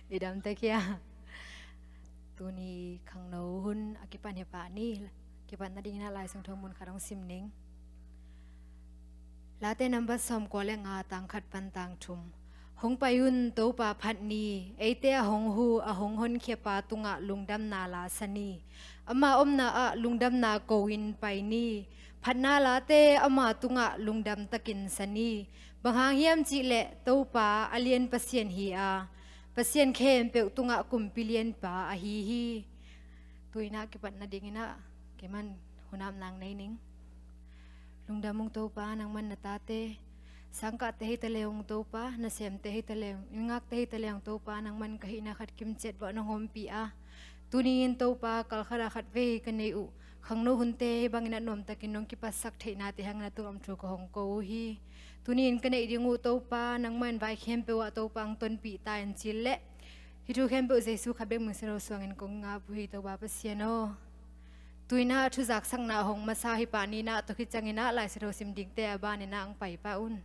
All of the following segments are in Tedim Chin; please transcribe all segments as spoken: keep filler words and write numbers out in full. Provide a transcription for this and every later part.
I dam tek hia? Tuni khangno hun a kipan hi pah ni. Kipan nadingin ah Lai Siangtho mun khat hong sim ning. Late nambat sawmkua le nga, tang khat pan tang thum. Hong pai un, Topa phat ni. Eite a hong hu, a hong honkhia pa tungah lungdamna lasa ni. Ama omna ah lungdamna ko-in pai ni. Phatna late ama tungah lungdam takin sa ni. Bang hang hiam cih leh Topa a lian Pasian hi a, Pasian khempeuh tungah kumpi lianpa ahi hi. Tu-in ah kipat nadingin ah kei man hun ap nang nei ning. Lungdam ung Topa, nangman na tate. Sangkahte hi ta leng Topa, nasemte hi ta leng, inn ngakte hi ta leng Topa, nangman ka hihna khat kimciat bawh nong ompih a, tuni-in Topa, kal khat ah khatvei ka neih uh khangno hunte hih bangin a nuamtakin nong kipatsak theihnate hangin a tungah thu ka hong ko uh hi. Tuni-in ka neih ding uh Topa, nangman vai khempeuh ah Topa hong tonpih ta in cih leh, hih thu khempeuh Jesu khat bek min suang in kong ngap uh hi Topa Pasian aw. Tu-in ah thu zaksakna hong masa hi pah ni. Tua khit ciangin ah Lai Siangtho sim dingte a banin ah hong pai pah un.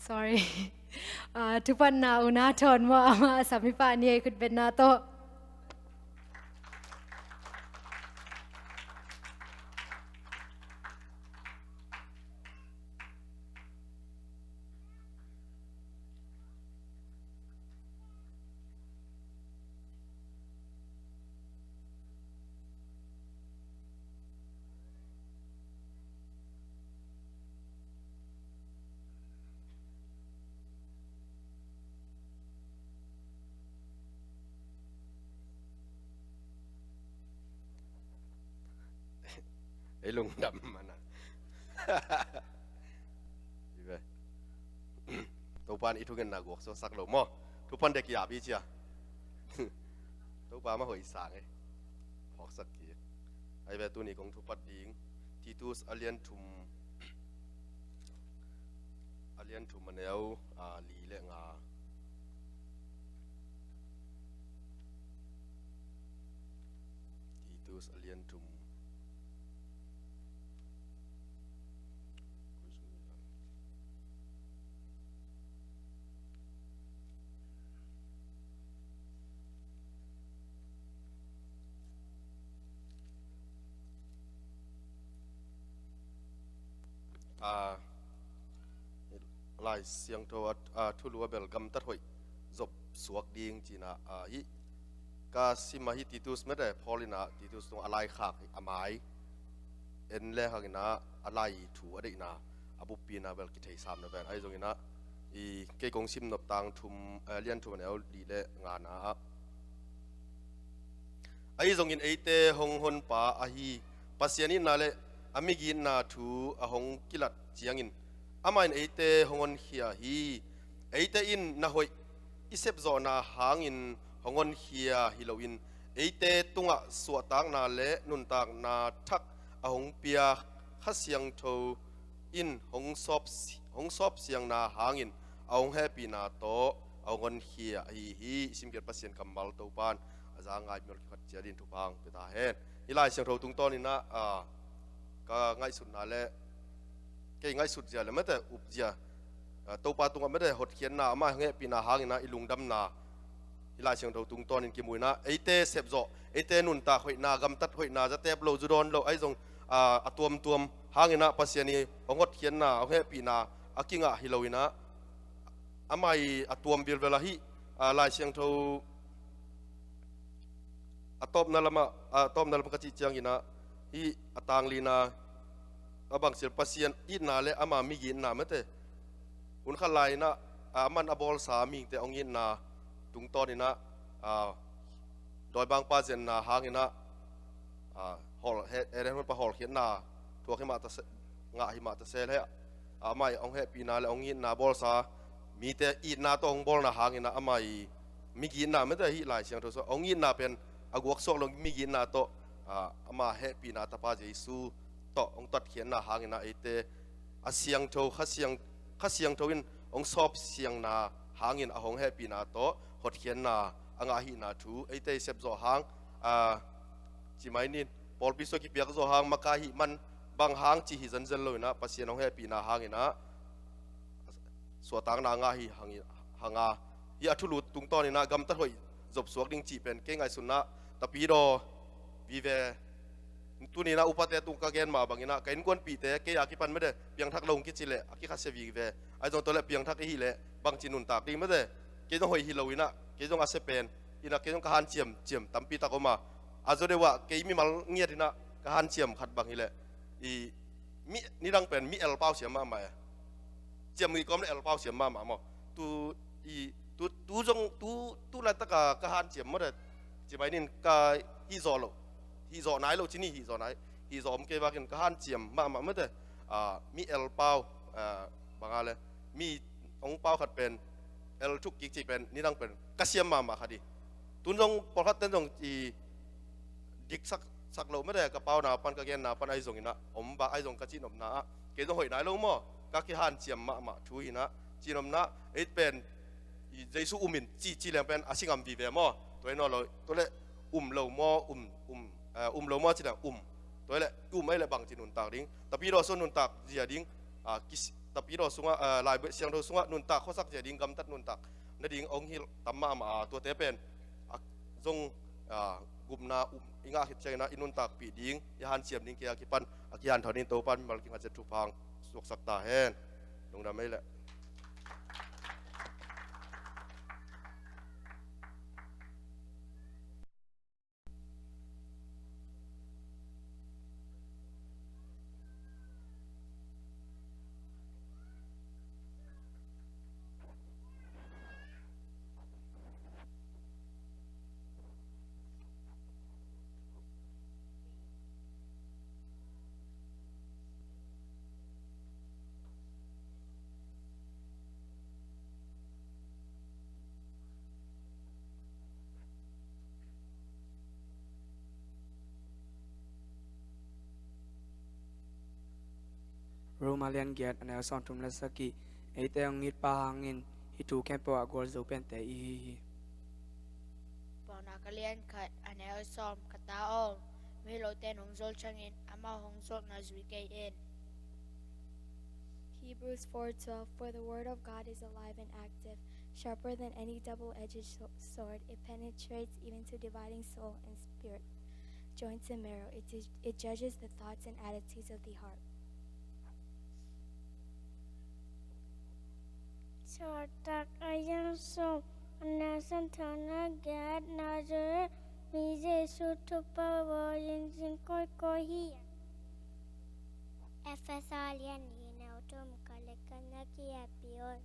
Sorry. Ah, thupatna una thawn maw, amah a sam hi pah ni ei, khutbetna tawh. Ei lungdam mana. Hi ve. Topan i thungetna guak suaksak lo maw? Thupha dek i ap hi cia. Topa mah hoih sang e. Phawksak kik. Ahi ve, tuni kong thupat ding Titus a lian thum, a lian thum a neu, a, li le nga. Titus a lian thum. A, Lai Siangtho a, a thulu a bel gamtat hoih zop suak ding cihna, a, hi. Ka sim a hi Titus mete, Paul in a Titus tungah a laikhak hi, a mai en le hangin a, a lai thu a deihna, a buppina bel kitheisam na ven. Ahi zongin a, i kei kong sim nop tang thum, eh, lian thum a neu li le ngana ah, ahi zongin eite hong honpa ahi Pasian itna le a migitna thu a hong kilat ciangin amah in eite hong honkhia hi. Eite in na hoih i sepzawhna hangin hong honkhia hi loin, eite tungah suahtakna le nuntakna thak a hong pia Kha Siangtho in hong sawp, hong sawp siangna hangin a hong hehpihna tawh a hong honkhia ahi hi. I simkhiat Pasian kammal Topan a za ngai mial khat ciat in thupha hong pia ta hen. Hih Lai Siangtho tungtawnin ah, a, ka ngaihsutna le kei ngaihsut zia le mete up zia, a, Topa tungah mete hotkhiatna, amah hong hehpihna hangin ah i lungdamna hih Lai Siangtho tungtawnin kimu in ah, eite sepzawh, eite nuntak hoihna, gamtat hoihna, zatep lo, zu dawn lo, ahi zong, a, a tuamtuam hangin ah Pasian i hong hotkhiatna, hong hehpihna a kingah hi loin ah, amah i a tuam vilvel ahi, a, Lai Siangtho a tawpna lamah, a tawpna lamah ka cih ciangin ah, hih a tanglina, a bangsil Pasian itna le ama migitna mete. Hun khat lai-in ah, a, aman a bawlsa mihingte hong itna tungtawnin ah, a, dawibangpa zenna hangin ah, a, hawl, he, Eden honpa hawlkhiatna thuak hi mah ta se, ngah hi mah ta se le, amah i hong hehpihna le hong itna bawlsa mite itna tawh hong bawlna hangin ah amah i migitna mete hih Lai Siangtho sung hong itna pen a guaksuak lo migitna tawh, a, ama hehpihna Tapa Jesu tawh hong tatkhiatna hangin ah eite a siangtho, Kha Siang, Kha Siangtho in hong sawp siangna hangin a hong hehpihna tawh hotkhiatna a ngah ahihna thu eite i sep zawh hang, a, ci mai nin, pawlpi sung kipiak zawh hang maka ahih man bang hang cih hi zenzen lo in ah Pasian hong hehpihna hangin ah suahtakna a ngah hi hang, hang a, hih a thulu tungtawn in ah gamtat hoih zop suak ding cih pen kei ngaihsutna Tapidaw vive. Tuni in ah upate tung ka gen mah bangin ah ka innkuanpihte kei a kipan mede piangthak lo hong kici leh a kikhasia vive. Ahi zong tua leh piangthak i hih leh bangci nuntak ding mede. Kei zong hoih hi lo in ah kei zong a sia pen in ah kei zong ka hanciam ciam tampi tak om a, a zaw deuh ah kei mimal ngiat in ah ka hanciam khat bang hi leh i mi, nidang pen mi el pau siam mahmah e. Ciam ngi kawm le el pau siam mahmah maw? Tu i, tu, tu zong, tu, tu laitak a ka hanciam maw de. Ci mai nin ka hih zawh lo, hih zawh nai lo ci ni, hih zawh nai, hih zawh om kei vakin ka hanciam mahmah maw de. A, mi el pau, a, bang a le mi ong pau khat pen el thuk kik ci pen nidang pen ka siam mahmah khat hi. Tun zong pawlkhat ten zong i diksak, sak loh mede ka pauna pan ka genna pan ahi zongin ah om bak ahi zong ka cihnopna ah kei zong hoih nai lo maw? Ka kihanciam mahmah thu hi in ah cihnopna ah ei pen i Jesu um in ci, ci leng pen a si ngam vive maw? Tua hi nawn lo, tua leh um lo maw? Um, um, eh, um lo maw ci leng um. Tua hi leh um ei leh bangci nuntak ding? Tapidaw sung nuntak zia ding, a, kis-, Tapidaw sungah, a, Lai Siangtho sungah nuntak khuasak zia ding gamtat nuntak nading ong hilh tam mahmah a, tuate pen a zong, a, gupna um i ngah khit ciangin ah i nuntakpih ding, i hanciam ding kei a kipan a kihanthawn in Topa mimal kingakciat thupha hong suaksak ta hen. Lungdam ei leh. Rom a lian giat a neu sawmthum le sagih. Eite hong itpa hangin hih thu khempeuh ah gualzo pente i hi hi. Paunak a lian khat a neu sawm. Ka ta aw, migilote in hong zol ciangin amau hong zolna zui kei in. Hebrews four twelve. For the word of God is alive and active, sharper than any double-edged so-, sword. It penetrates even to dividing soul and spirit, joints and marrow. It is, it judges the thoughts and attitudes of the heart. Sawltak a lian sawm a neu sawmthum le giat. Nazareth mi Jesu thupha vawh in zin kawikawi hi. Efesa lian nih a neu thum. Ka leh ka na ki-appi un.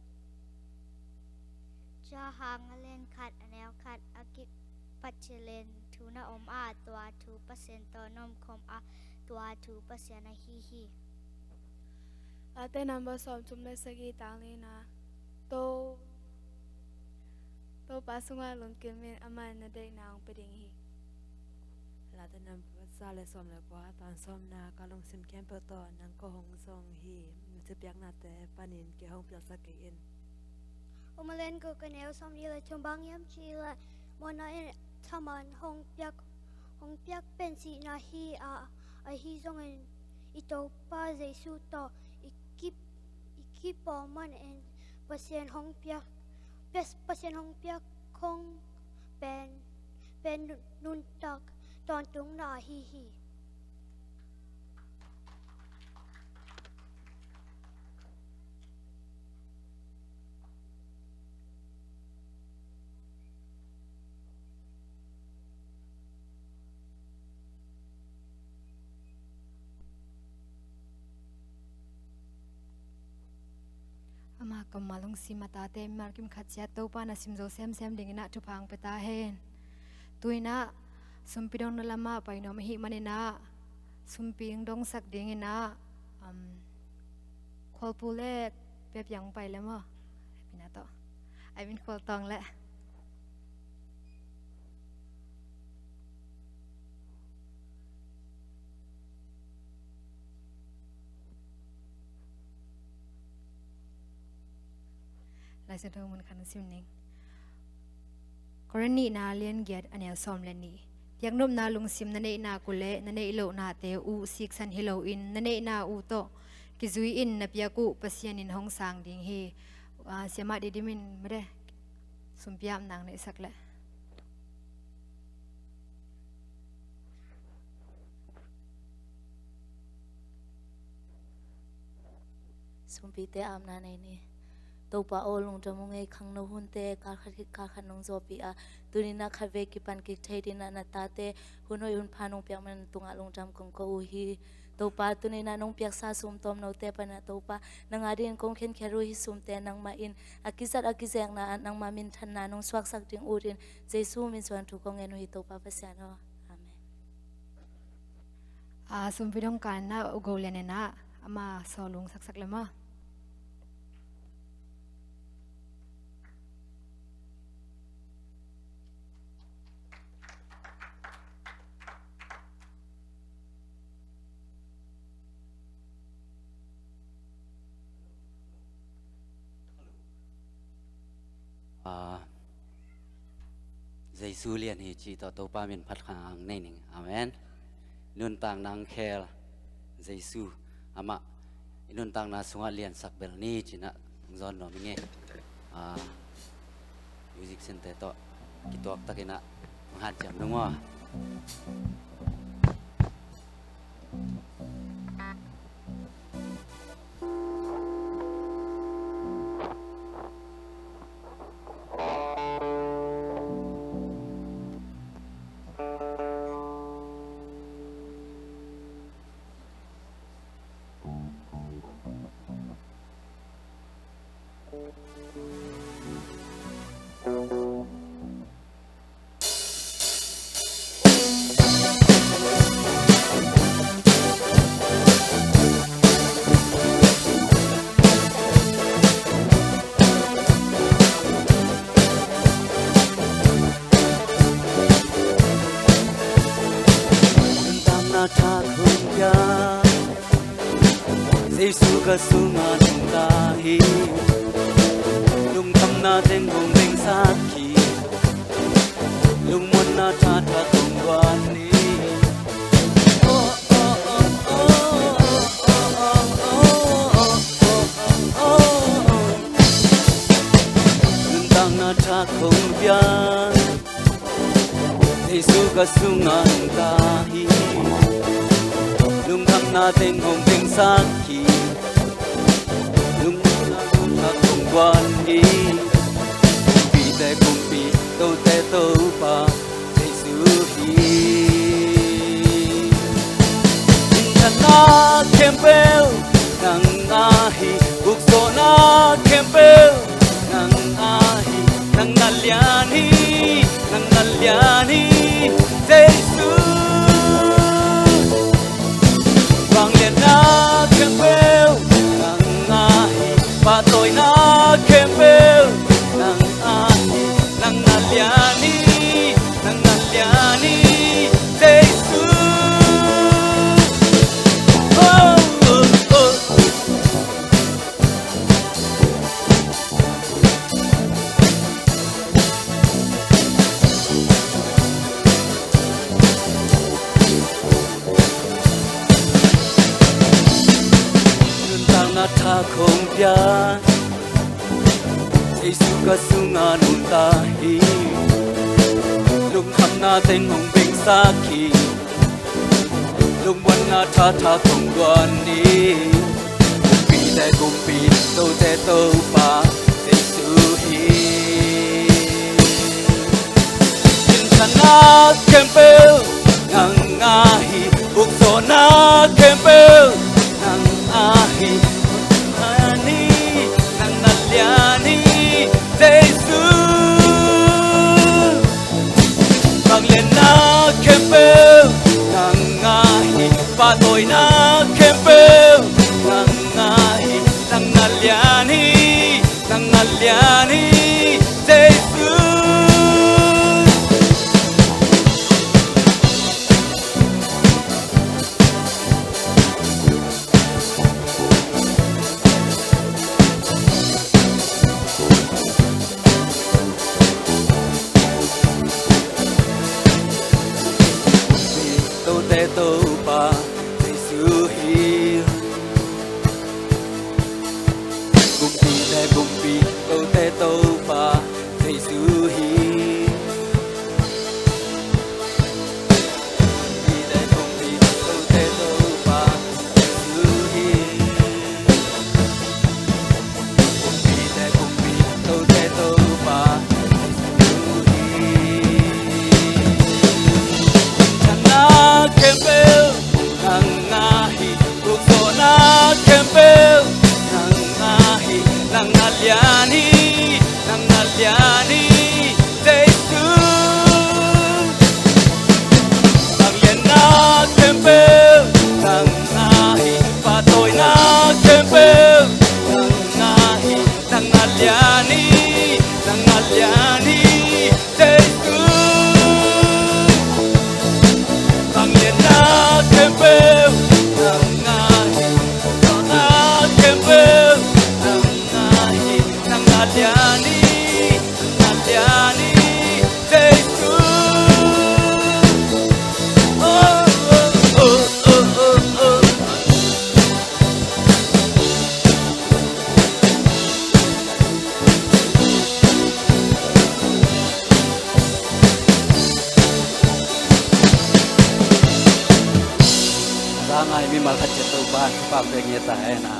Johan a lian khat a neu khat. A kipat cilin thu na om a, tua thu Pasian tawh na om khawm a, tua thu Pasian ahi hi. Late number sawmthum le sagih, tang li na. To, Topa sungah lungkim in, amah in na deihna hong pia ding hi. Late number za le sawm le kua, tang sawmna. Ka lungsim khempeuh tawh nang ko hong zong hi. Nusia piaknate panin kei hong piaksak kei in. Rom a lian guk a neu sawmnih le thum. Bang hiam cih leh mawhna in thaman hong piak, hong piak pen sihna hi a, ahi zongin i Topa Jesu tawh i kip, i kipawlman in Pasian hong piak, Pas-, Pasian hong piak khong pen, pen nun-, nuntak tawntungna ahi hi. Ama kammal hong sim a tate mimal kim khat ciat Topa na sim zo semsem dingin ah thupha hong pia ta hen. Tu-in ah sumpi dongna lamah pai nuam ahih manin ah sumpi hong dongsak dingin ah, um, Khualpu le Piapiang pai le maw? Pina tawh. I mean Khualtawng le. Lai Siangtho mun khat sim ning. Korin nihna lian giat a neu sawm le nih. Biaknopna lungsim na neih nak uh leh na neih lohnate uh siksan hi loin na neihna uh tawh kizui-in na piak uh Pasian in hong sang ding hi. Ah, Siamah Didim in mede sumpiam nang neihsak leh. Sumpite apna nei ni. Topa aw, lungdam ung ei, khangno hunte kalkhat khit kalkhat nong zawhpih a, tuni-in ah khatvei kipan kik thei dingin ah na tate hun hoih hun pha nong piak man tungah lungdam kong ko uh hi. Topa, tuni-in ah nong piaksa sum tawmnote panin ah Topa, nang adingin kong khenkhiat uh hih sumte nangmah in a kizat a kizekna ah nangmah minthanna nong suaksak ding ut in Jesu min suang thu kong ngen uh hi Topa Pasian aw. Amen. A, sumpi dong kan na u Go Lian in ah ama sawlung saksak le maw. A, Jesu lian hi cih tawh Topa min phat kha ang nei ning. Amen. Nuntakna ang khel Jesu, amah i nuntakna sungah liansak bel ni ci-in ah hong zawn nuam ing e. A, musician-te tawh kituak takin ah hong hanciam nung aw. Nuntakna thak hong pia, Jesu ka sungah nungta hi. Lungkhamna teng hong bengsak hi. Lungmuanna tha tha kong guan hi. Nuntakna tha kong pia, Jesu ka sungah nungta hi. Lungkhamna teng hong bengsak hi. Lungkhamna tha tha kong guan hi. Kumpite Kumpi, Tote Topa Jesu hi. Minthanna khempeuh nang a hi. Buksuahna khempeuh nang a hi. Nang na lian hi, nang na lian hi, Jesu. Vangliatna khempeuh nang a hi. Pahtawina khempeuh nang a hi. Nang na lian hi, nang na lian hi, Jesu. Oh, oh, oh. Nuntakna thak hong pia, Jesu ka sungah nungta hi. Lungkhamna teng hong bengsak hi. Lungmuanna tha tha kong guan hi. Kumpite Kumpi, Tote Topa Jesu hi. Minthanna khempeuh nang a hi. Buksuahna khempeuh nang a hi. Nang a hi, nang na lian hi, Jesu. Vangliatna khempeuh nang a hi. Pahtawina khempeuh nang a hi. Nang na lian hi, nang na lian hi, Jesu. Topa Jesu hi. Kumpite kumpi, kote Topa Jesu hi. Kumpite kumpi, kote Topa Jesu hi. Kumpite kumpi, kote Topa Jesu hi. Nang na khempeuh, nang na hi, tukzawhna khempeuh nang na hi, nang na lian hi, nang na lian hi, Jesu. Vangliatna khempeuh nang na hi, pahtawina khempeuh nang na hi, nang na lian hi, nang na lian hi, Jesu. Vangliatna khempeuh nang na hi, vangliatna khempeuh nang na hi, nang na lian hi, nang na lian hi, Jesu. Oh, oh, oh, oh, oh, oh. Za ngai mimal khat ciat Topa thupha pia nge ta hen a.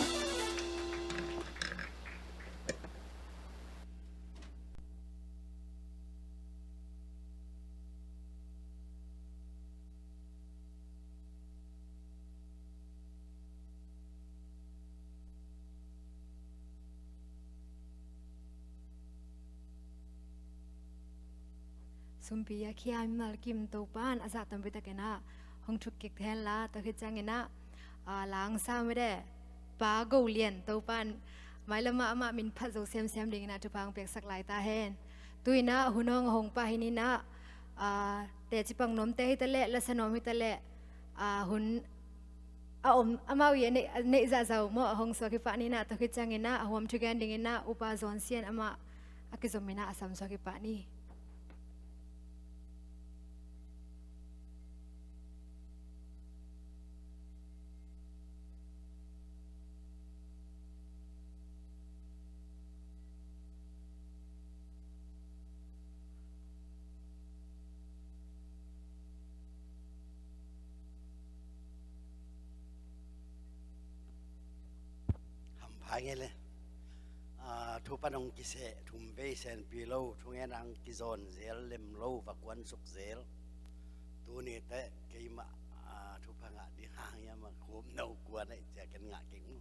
Sumpi a khia mimal kim Topa in a zah tampi takin ah hong thuk kik hen la, tua khit ciangin ah, a, langsa mede Pa Go Lian Topa in mailam ah amah min phat zo semsem dingin ah thupha hong piaksak lai ta hen. Tu in ah hun hong a hong pah hi in ah, a, teci pang nuamte hi ta leh, lasa nuam hi ta leh, a, hun a om amau i a neih, a neih zahzah uh maw, a hong suak hi pah ni in ah, tua khit ciangin ah a huam thugen dingin ah Upa Zawn Sian amah a kizom in ah a sam suak hi pah ni. Hampha ngei le. Ah, thu pan hong kiseh thum vei senpi lo, thungen ang kizawn zel lem lo, va kuansuk zel. Tuni teh keimah, ah, thupha ngah ding hang hiam a, khum no kuan aih cia ken ngah keng mu.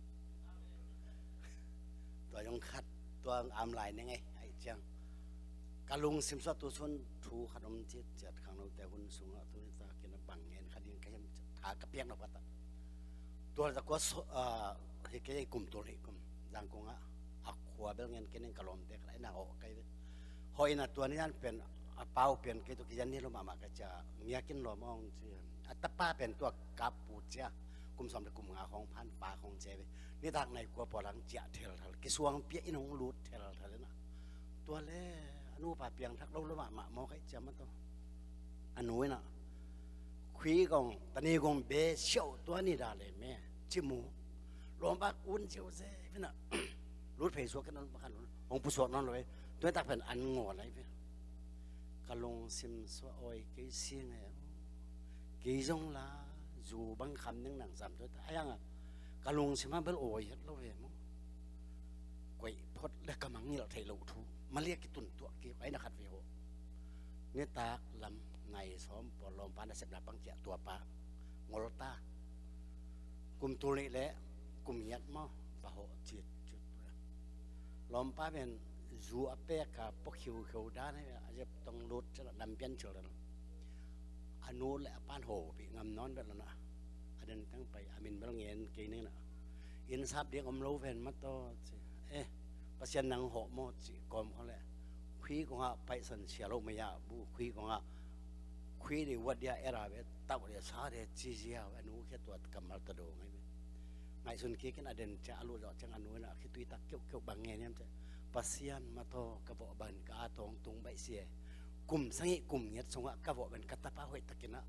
Tua zong khat, tua am lai neng aih, aih ciang ka lungsim suah tu sun thu khat om ciat ciat khangnote hun sungah tu ta ken a bang ngen kha ding ka hiam tha ka piak no pata. Tua zakua so, ah, hi kei kum tul hi kum Zangkong ah a khua bel ngen kei ning ka lawmte khat aina hawh kai ve. Hawh ina tua ni an pen a pau pian kei tu kijan ni lo mahmah ka cia ngiakin lawm ong ci. A tapa pen tua kap pu cia kum sawm le kum nga khong phan pa khong cia ve. Nitak nai kua pawlang cia thel thal kisuang pia in hong lut thel thal ina. Tua le a nupa piang thak lo lo mahmah maw kai cia ma to. A nu ina khui gong tani gong be siau tua ni da le me ci mu. Lawmpa un ciau se vina lut phei suak kan on pakan hong pusuak non lo ve. Tua tak pen an ngaw lai ve. Ka lungsim suah awi kei si nge. Kei zong la zu bang kham neng nang zam tua ta ayang a ka lungsim a bel awi het lo ve mu. Koih phot le ka mangngilh theih loh thu maliak kitun tuah kei aina khat ve hawh. Nitak lam nai sawm pawl lawmpa nasepna pang ciah tua pa ngol ta. Kum tul nih le kum ngiat maw va hawh cit cit. Lawmpa pen zu a pek a pua khiukheu dan a zep tong lut cila lampian cil dan. A nu le a pan hopih ngam nawn bel lana a den teng pai a min bel ngen kei ningna. Inn sap ding om lo ven ma taw ci. Eh, Pasian nang hawh maw ci kawm kho le khui kongah paihsan sia lo maya bu khui kongah khui de wat dia era ve tau de sa de ci zia a nu khia tuat kammal ta do ngai ve. Ngaihsun kikin a den cia a luh zawh ciang a nu in a khitui tak keuhkeuh bang nge niam cia Pasian ma taw ka vawh ban ka a tawng tung baih sia. Kum sangih kum ngiat sungah ka vawh ban ka tapa hoih takin ah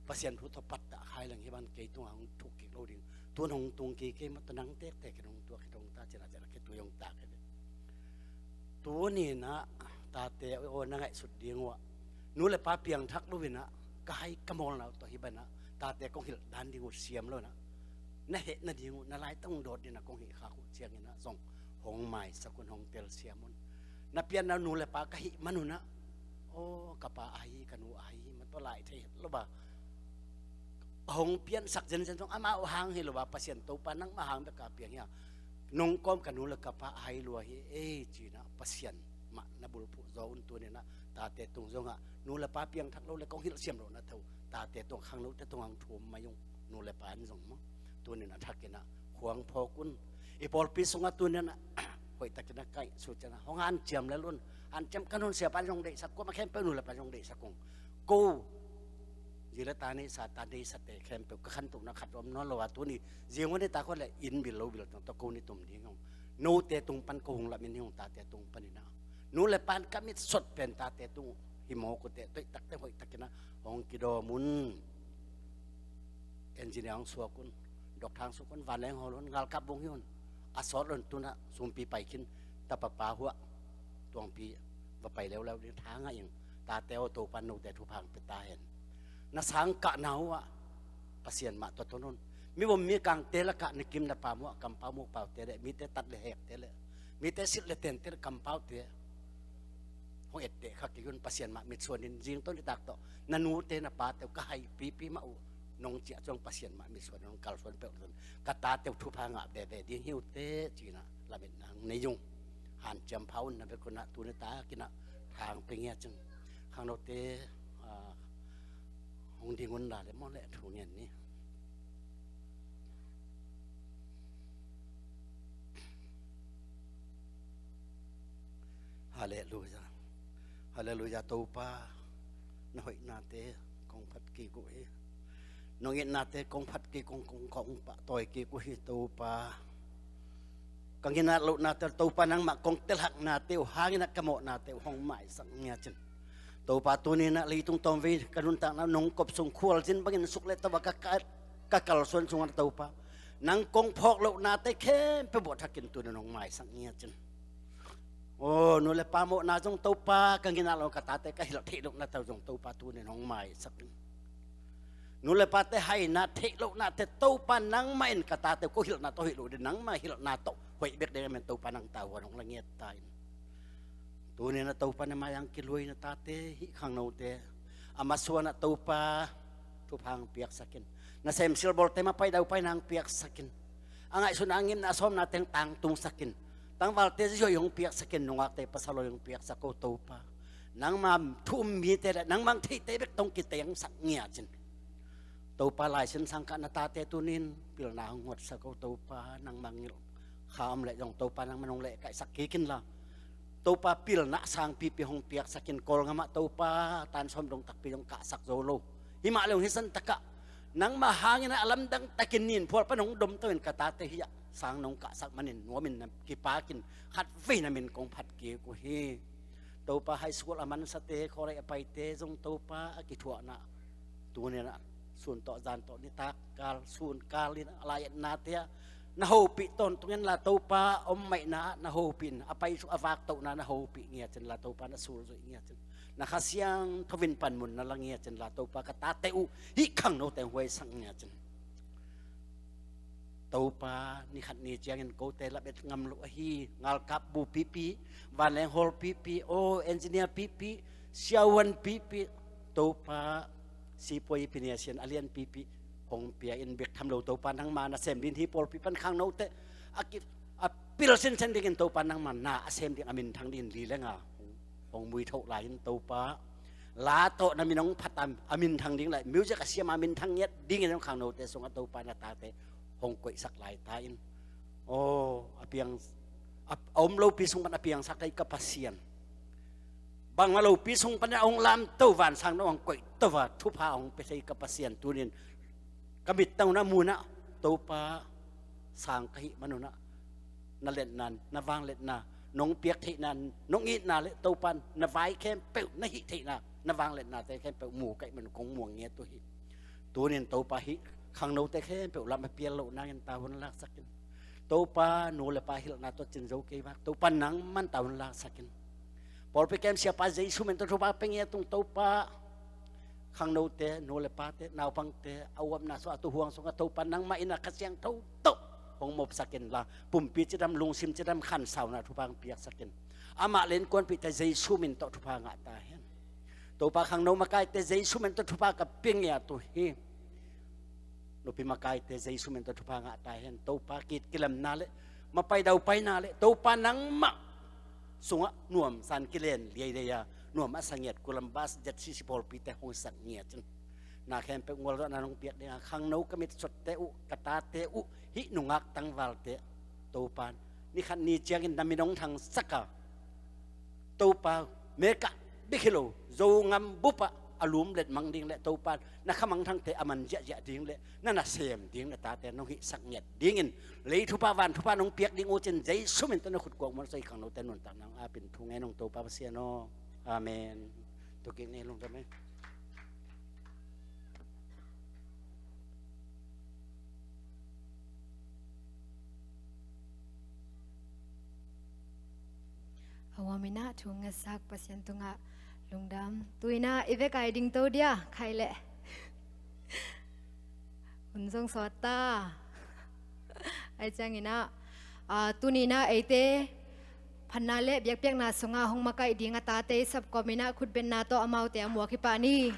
Pasian thu tawh pattah khai leng hi ban kei tungah hong thuk kik lo ding. Tun hong tung kei kei mah tawh nang tektek in hong tuak hi dong ta cin a cin a kei tui hong tak hi ve. Tuni inah tate aw na ngaihsut ding uh ah nu le pa piangthak lo inah ka hai ka mawlna uh tawh hi banah tate kong hilh dan ding uh siam lo inah na heh nading uh na laitang dawt dinah kong hih khak uh cianginah zong hong maisak un hong telsiam un. Na pianna nu le pa ka hih man unah aw ka pa ahi ka nu ahi mah tawh lai thei het lo ba. A hong piansak zenzen zong amau hang hi lo ba Pasian Topa nangmah hang bek a piang hi a nong kawm ka nu le ka pa ahi lua hi ei cinah Pasian mah na bulphuh zaw un tuninah tate tung zongah nu le pa piangthak lo le kong hilhsiam lo na tho tate tung khangnote tung ang thum mai ung nu le pa in zong maw tunin a thakinah khuang phawk un. I pawlpi sungah tuninah hoihtakinah kaih sucinah hong hanciam lel un. Hanciam kan hun siapa in zong deihsak kuamah khempeuh nu le pa in zong deihsak ung ko zi le ta nei sa ta nei sate khempeuh ka khantohna khat om nawn lo a tuni zing hun i ta khawh le inn bil lo bil tawh ko ni tum ding hong note tung pan ko hong lamin hi hong tate tung paninah nu le pan ka mit sot pen tate tung hi mawk uh teh toih takte hoih takinah hong kidawm un. Engineer hong suak un, doctor hong suak un, vanleng hawl un, ngalkap bung hi un. A sawt lo in tunah sumpi pai khin tapapa huah tuangpi va pai leuleu ding tha ngah ing. Tate aw Topa note thupha hong pia ta hen. Na sang kahna uh ah Pasian mah tua ton un. Mi vom mi kangte lakah na kim na pam uh ah kampau muh paute le mite tat le hekte le mite silh le tente le kampaute hong etteh kha kei un. Pasian mah mitsuan in zington i tak tawh na nute na pate uh ka hai pipi mah uh nong ciah cuang Pasian mah mitsuan in hong kalsuan peuh un. Ka tate uh thupha ngah veve ding hi uh teh cinah lametna hong nei ung. Hanciam pha un na vek unah tuni takinah thang pia ngia cin khangnote hong ding un la le maw le thu ngen ni. Halleluia. Halleluia Topa na hoihnate kong phat kik uh hi. Nong itnate kong phat kik kong kong kong pahtawi kik uh hi Topa. Ka nginat lohnate Topa nangmah kong telhaknate uh hanginah ka mawhnate uh hong maisak ngia cin. Topa tuninah leitung tawmvei ka nuntakna nong kop sung khualzin bangin suk le tawh ka ka kalsuan sungah Topa nang kong phawk lohnate khempeuh bawhthakin tunin hong maisak ngia cin. Aw nu le pa mawhna zong Topa ka nginat loh ka tate ka hilh theih lohna tawh zong Topa tunin hong maisak in. Nu le pate haina theih lohnate Topa nangmah in ka tate ko hilhna tawh hilh uh ding nangmah hilhna tawh hoih bek ding amen Topa nang tavuan hong la ngiat ta in. Tuninah Topa na mai ang kilui na tate hih khangnote a masuanah Topa thupha ang piaksakin. Na semsil bawlte ma pai dau pai nang piaksakin. A ngaihsutna a ngimna a sawmna teng tangtungsakin. Tangvalte zioi hong piaksakin nungakte pasal hong piaksak ko Topa. Nangma thu um mite le nangmang theihte bek tong kitengsak ngia cin. Topa laisin sangkah na tate tunin pilna hong huatsak ko Topa nangmang ngilh kha om leh zong Topa nangmah nong lehkaihsak kikin la Topa pilna sangpipi hong piaksakin Kawlgamah Topa tansawm dong takpi dong kahsak zo lo. Himah le hong hisan takah nangmah hanginah a lamdang takin nin phual pan hong domto in ka tate hiah sang nong kahsak manin nuamin na kipakin khatvei na min kong phat kik uh hi. Topa high school a mansate khawlai a paite zong Topa a kithuahna tuninah sun tawh zan tawh nitak kal sun kal in a lai-etnate ah na hopih tawntungin la Topa om maihna ah na hopih in a paisuk a vaktohna na hopih ngia cin la Topa na sulzuih ngia cin na Kha Siangtho in panmun na la ngia cin la Topa ka tate uh hih khangnote huaisak ngia cin. Topa nikhat ni ciangin kote lap et ngam lo ahi ngalkap bu pipi vanleng hawl pipi aw engineer pipi siavuan pipi Topa sipuai pinesian a lian pipi hong pia in bek tham lo Topa nangma na sem din hi pawlpi pan khangnote a ki a pil sinsen dingin Topa nangma na a sem ding a minthang dingin li le nga hong muithoh lai in Topa la tawh na min hong phat a minthang ding lai music a siam a minthang ngiat dingin hong khangnote sungah Topa na tate hong koihsak lai ta in aw a piang a om lopi sung pan a piangsak thei ka Pasian bangmah lopi sung pan a hong lamto vansang na hong koihto va thupha hong pia thei ka Pasian tunin ka mittang unah munah Topa sang ka hih man unah na letna na vangletna nong piak theihna nong itna le Topa na vai khempeuh na hih theihna na vangletnate khempeuh mu kaih man kong muang ngiat uh hi. Tunin Topa hih khangnote khempeuh lam a pial loh nangin tavuan laksak in. Topa nu le pa hilhna tawh cin zo kei vak. Topa nangman tavuan laksak in. Pawlpi kem siapa Jesu min tawh thupha pia ngiat ung Topa. Khangnote, nu le pate, naupangte, a uapna sungah, a tuhuang sungah Topa nangmah in a Kha Siangtho tawh hong mawhsak inla, pumpi cidam, lungsim cidam, khansauna thupha hong piaksak in. Amah le innkuanpihte Jesu min tawh thupha ngah ta hen. Topa khangno makaite Jesu min tawh thupha ka pia ngiat uh hi. Nupi makaite Jesu min tawh thupha ngah ta hen. Topa ki-it kilemna le mapai daupaina le Topa nangmah sungah nuamsa in kilen liailiai a, nuam a sa ngiat Columbus Z C C pawlpite hong sak ngiat in. Na khempeuh gualzawhna nong piak ding a, khangno ka mitsuatte uh, ka tate uh, hih nungak tangvalte Topa in ni khat ni ciangin na min hong thangsak a, Topa, Mekah bek hi lo, Zogam bupah a lum letmang ding le Topa, na kha mangthangte a man ziahziah ding le na nasem ding na tate nong hihsak ngiat dingin lei thupha van thupha nong piak ding uh cin Jesu min tawh na khut kuak muan sa i khangnote nuntak nang apin thu ngen ung Topa Pasian aw. Amen. Tukik ni lungdam e. A huam inah thu ngetsak Pasian tungah lungdam. Tu inah i vek ai ding to dia khai leh hun zong sawt ta. Ai ciang inah, ah, tuni inah eite phatna le biakpiakna sungah hong makaih ding a tate i sapkawm inah khutbetna tawh amaute a muak hi pah ni.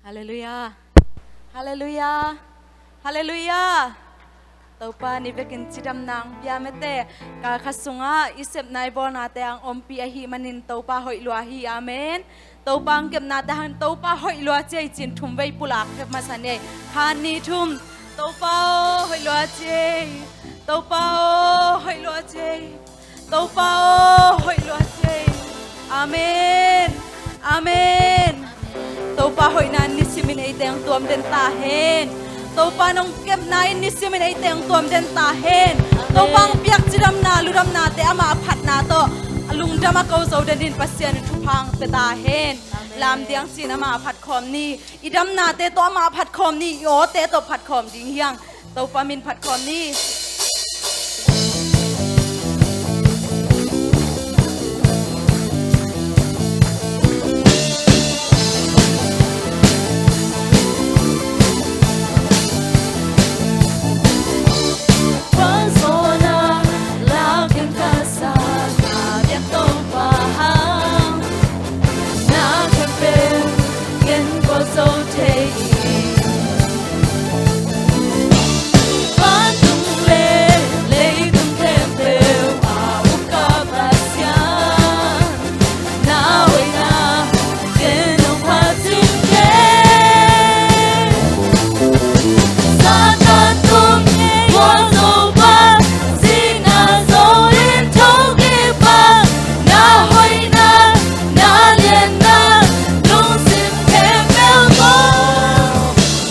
Halleluiah. Halleluiah. Halleluiah. Topa ni vekin cidamna hong pia mete. Kal khat sungah i sepna i bawlnate hong ompih ahih manin Topa hoih lua hi. Amen. Topa hong kepnate hang Topa hoih lua ci ei cin thum vei pulak pek masa ni ei. Khat ni thum. Topa aw hoih lua ci ei. Topa aw hoih lua ci ei. Topa aw hoih lua ci ei. Amen. Amen. Topa hoihna in nisimin eite hong tuam den ta hen. Topa nong kepna in nisimin eite hong tuam den ta hen. Topa hong piak cidamna ludamnate amah a phatna tawh a lungdam a ko zo den in Pasian in thupha hong pia ta hen. Lam diang cin amah a phat khawm ni. I damnate tawh amah a phat khawm ni. I awte tawh phat khawm ding hi hang. Topa min phat khawm ni.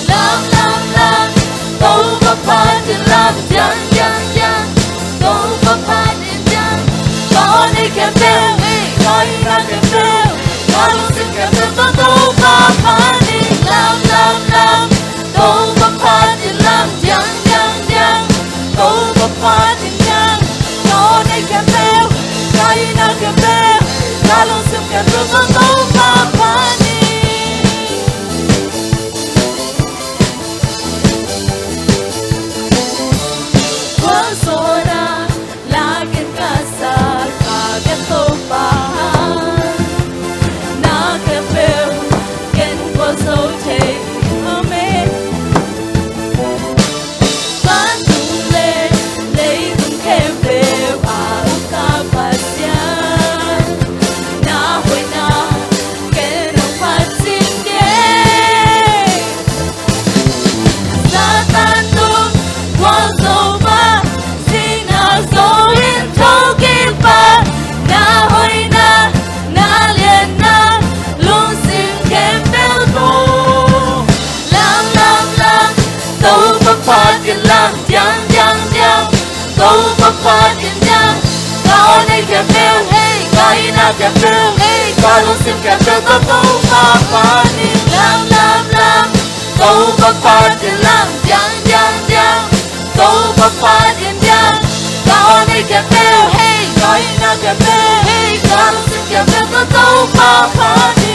Lam, lam, lam, Topa phat in lam, diang, diang, diang. Topa phat in diang. Ka aw nei khempeuh, ka aw nei khempeuh, ka lungsim khempeuh tawh Topa phat in lam, lam, lam. Topa phat in lam, diang, diang, diang. Topa phat in diang. Ka aw nei khempeuh, ka hihna khempeuh, ka lungsim khempeuh tawh Topa phat in. Khempeuh, hei, ka lungsim khempeuh tawh Topa phat in lam, lam, lam. Topa phat in lam, diang, diang, diang. Topa phat in diang. Ka aw nei khempeuh, hei, ka hoihna khempeuh, hei, ka lungsim khempeuh tawh Topa phat in.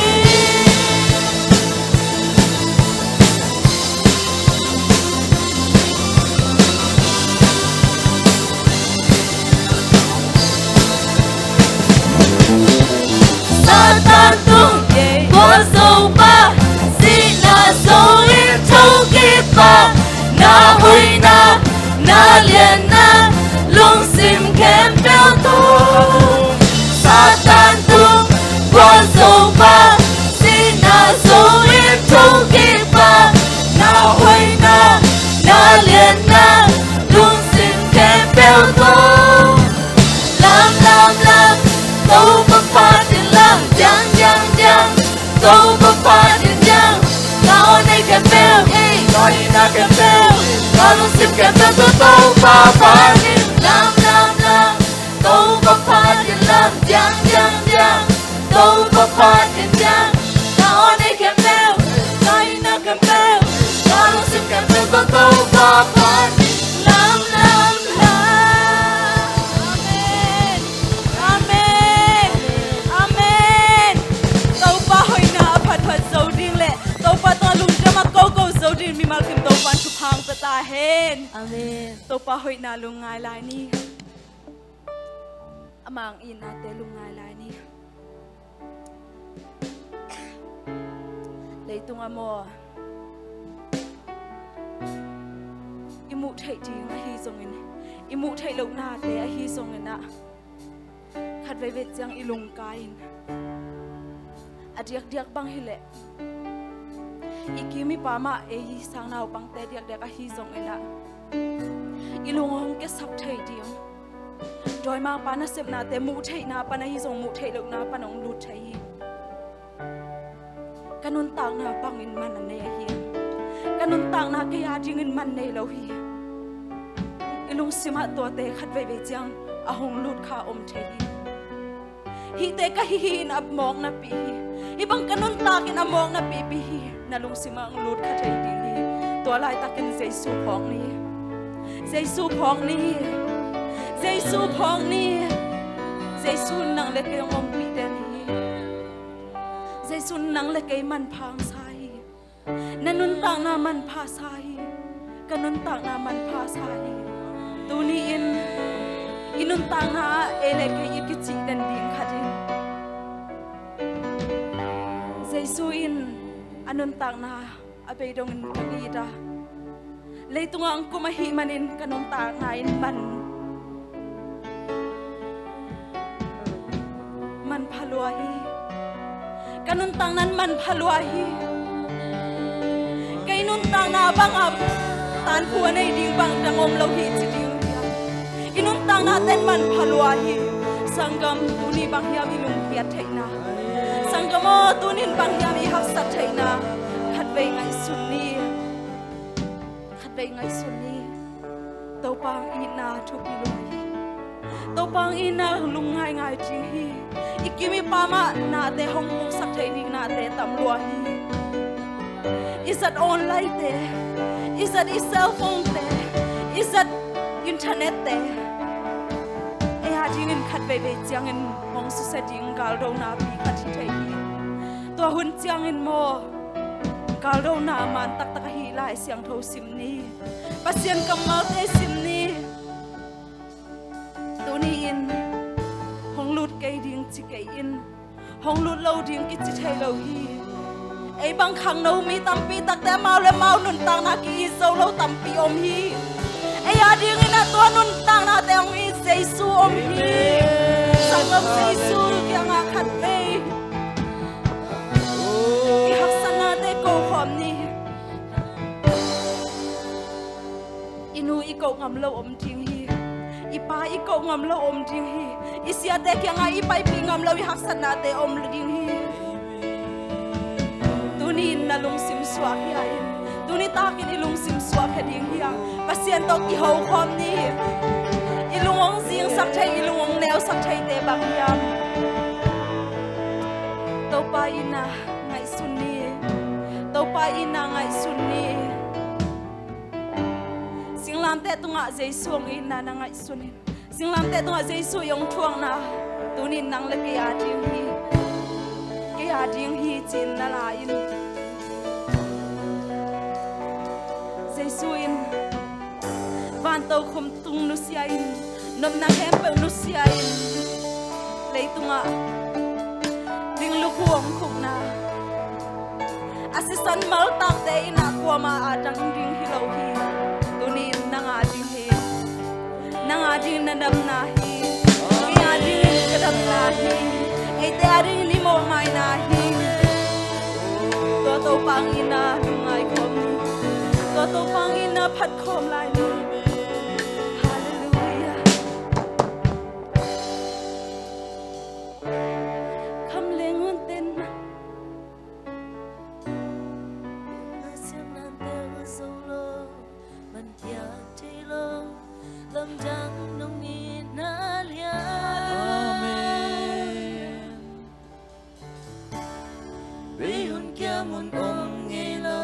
Satan tung gei guah zo pah, sihna zo in thokik pah, na hoihna, na lianna, lungsim khempeuh tawh. Satan tung guah zo pah, sihna zo in thokik pah, na hoihna, na lianna, lungsim khempeuh tawh. Lam, lam, lam, Topa phat in lam, diang, diang, diang. Topa phat in diang, ka aw nei khempeuh, hei, ka hoihna khempeuh, ka lungsim khempeuh tawh Topa phat in lam, lam, lam. Topa phat in lam, diang, diang, diang. Topa phat in diang, ka aw nei khempeuh, ka hoihna khempeuh, ka lungsim khempeuh tawh Topa phat in lam, lam, lam. Amen. Amen. Amen. Topa hoihna a phatphat zo ding le Topa tungah lungdam a koko zo ding mimal kim Topa in thupha hong pia ta hen. Amen. Topa hoihna lungngai lai ni. Ama hong itnate lungngai lai ni. Leitung a maw, i muh theih ding ahi zongin, i muh theih lohnate ahi zongin ah, khat veivei ciang i lungkai in, a diakdiak bang hileh i kim i pam ah ei sang naupangte diakdiak ahi zongin ah, i lung hong kiasak thei ding, dawimangpa nasepnate muh theihna pan ahi zong muh theih lohna pan hong lut thei hi. Ka nuntakna bangin man a nei ahi. Ka nuntakna kei a dingin man nei lo hi. I lungsim ah tuate khat veivei ciang a hong lut kha om thei hi. Hihte ka hi hi in a mawk napi hi. Hih bang ka nuntak in a mawk napipi hi. Na lungsim ah hong lut kha thei ding hi. Tua laitakin Jesu phawk ni. Jesu phawk ni. Jesu phawk ni. Jesu in nang le kei hong ompih den hi. Jesu in nang le kei manpha hong sa hi. Na nuntakna manpha sa hi. Ka nuntakna manpha sa hi. Tuni-in i nuntakna ah ei le kei i kicih den ding khat hi. Jesu in a nuntakna a bei dongin ka it a, leitungah hong kum ahih manin ka nuntakna in man, manpha lua hi. Ka nuntakna in manpha lua hi. Kei nuntakna bangah tanphu a nei ding bang dang om lo hi ci ding hi. I nuntaknate in manpha lua hi. Sanggam, tuni bang hiam i lungkiat theihna? Sanggam aw, tunin bang hiam i haksat theihna? Khatvei ngaihsun ni. Khatvei ngaihsun ni. Topa hong itna thupi lua hi. Topa hong itna lungngaingai ding hi. I kim i pam ah nate hong puksak thei ding nate tam lua hi. I zat online te, i zat i cellphone te, i zat internet te, ei a dingin khat veivei ciangin hong susia ding galdo napi khat hi thei hi. Tua hun ciangin maw, galdo na man taktak ahi lai siangtho sim ni. Pasian kammalte sim ni. Tuni-in hong lut kei ding ci kei in, hong lut lo ding kici thei lo hi. Ei bang khangno mi tampi takte amau le amau nuntakna ki-it zo lo tampi om hi. Ei a dingin a tua nuntaknate hong it Jesu om hi. Sanggam, Jesu kiangah khatvei i haksatnate ko khawm ni. I nu i koh ngam lo om ding hi. I pa i koh ngam lo om ding hi. I siate kiangah i paipih ngam lo i haksatnate om ding hi. Tuni-in na lungsim suahkhia in. Tuni takin i lungsim suahkhia ding hi a, Pasian tawh kiho khawm ni. I lung hong zingsak thei, i lung hong neusak theite bang hiam? Na ngaihsun ni. Topa itna ngaihsun ni. Singlamteh tungah Jesu hong itna na ngaihsun in. Singlamteh tungah Jesu i hong thuakna tunin nang le kei a ding hi. Kei a ding hi ci-in na la in. Jesu in van tokhom tung nusia in, nopna khempeuh nusia in, leitungah ding lukhu hong khukna, a sisan maltakte in ah kuamah a dang ding hi lo hi. Tuni in nang a ding hi. Nang a ding na damna hi. Kei a ding ka damna hi. Eite a ding ni mawhmaina hi. Tua Topa hong itna lungngai khawm ni. Tua Topa hong itna phat khawm lai ni. Halleluiah. Kham le ngun tenna. Siam nan tel zo lo, man piak thei lo, lamdang nong itna lian. Amen. Bei hun kiam hun om ngei lo.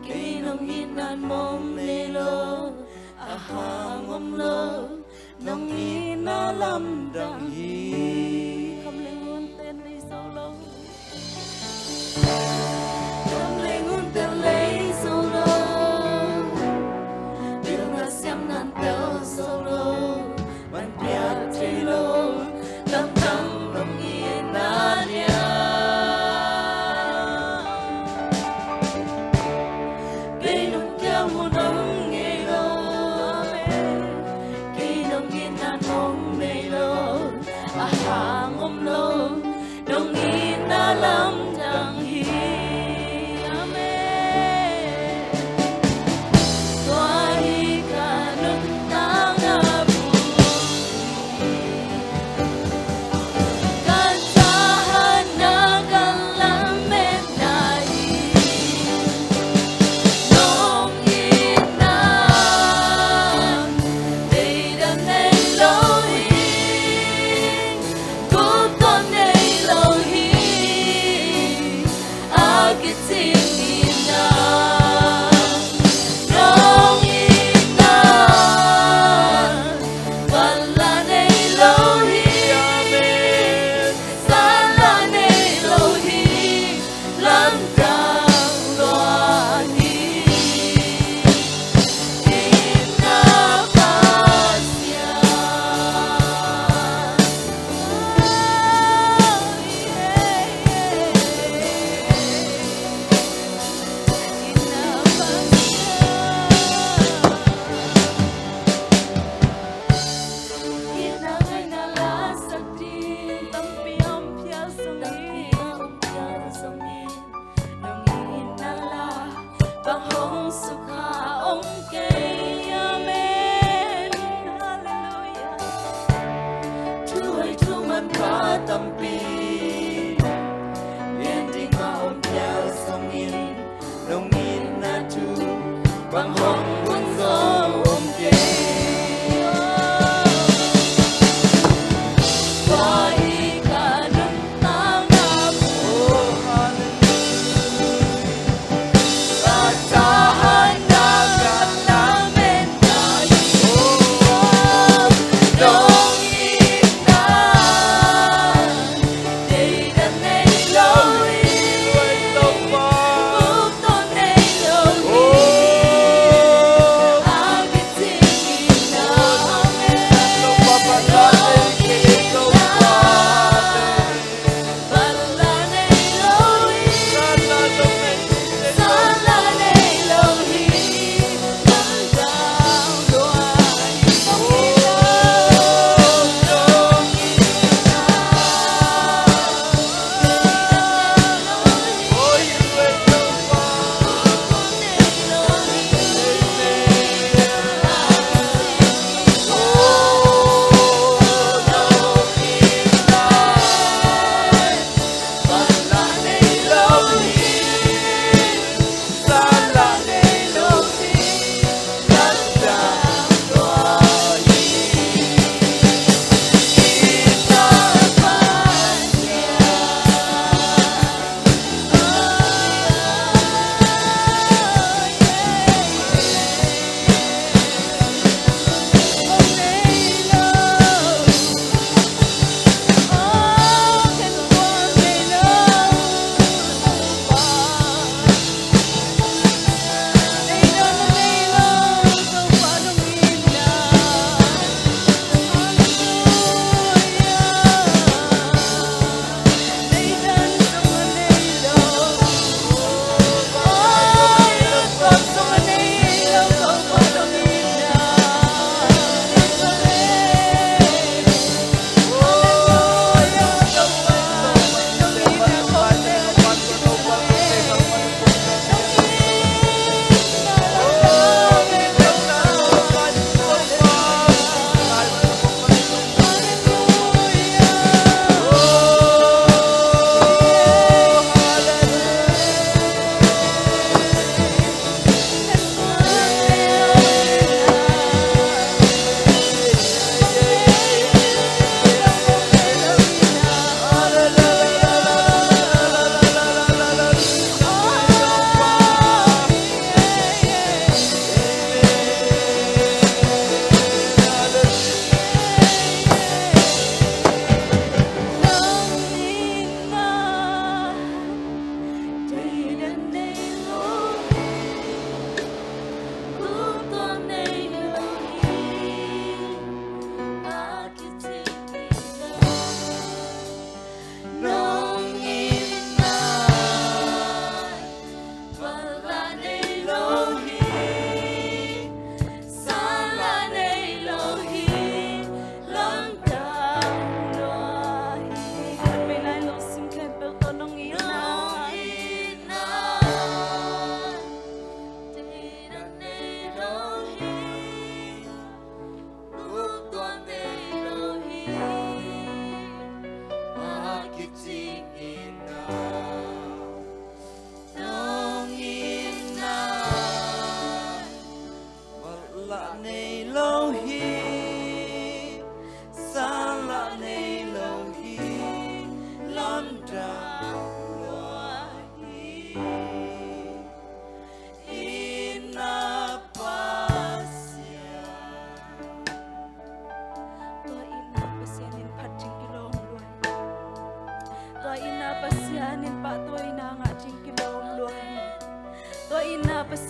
Kei nong itna mong nei lo. A hang om lo. Nong itna lamdang hi. Kham le ngun ten lei zo lo. Kham le ngun ten lei zo lo. Pilna siam nan tel zo lo. Man piak thei lo, lamdang nong itna lian. Kei nong kiam hun om ngei lo. Kei nong itna nong nei lo. A hang om lo. Nong it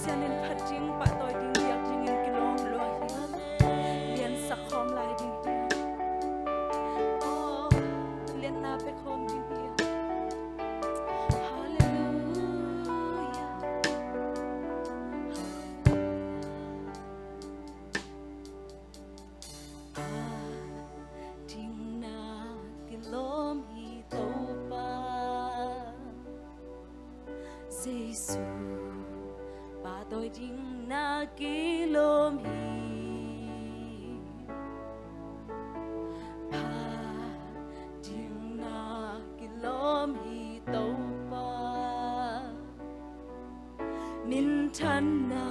Tanin phat ding, pahtawi ding, biak dingin kilawm lua hi. Liansak khawm lai ding hi. Aw, liatna pia khawm ding hi. Halleluia. Phat ding na kilawm hi Topa. Jesu, pahtawi ding na kilawm hi. Phat ding na kilawm hi Topa. Minthanna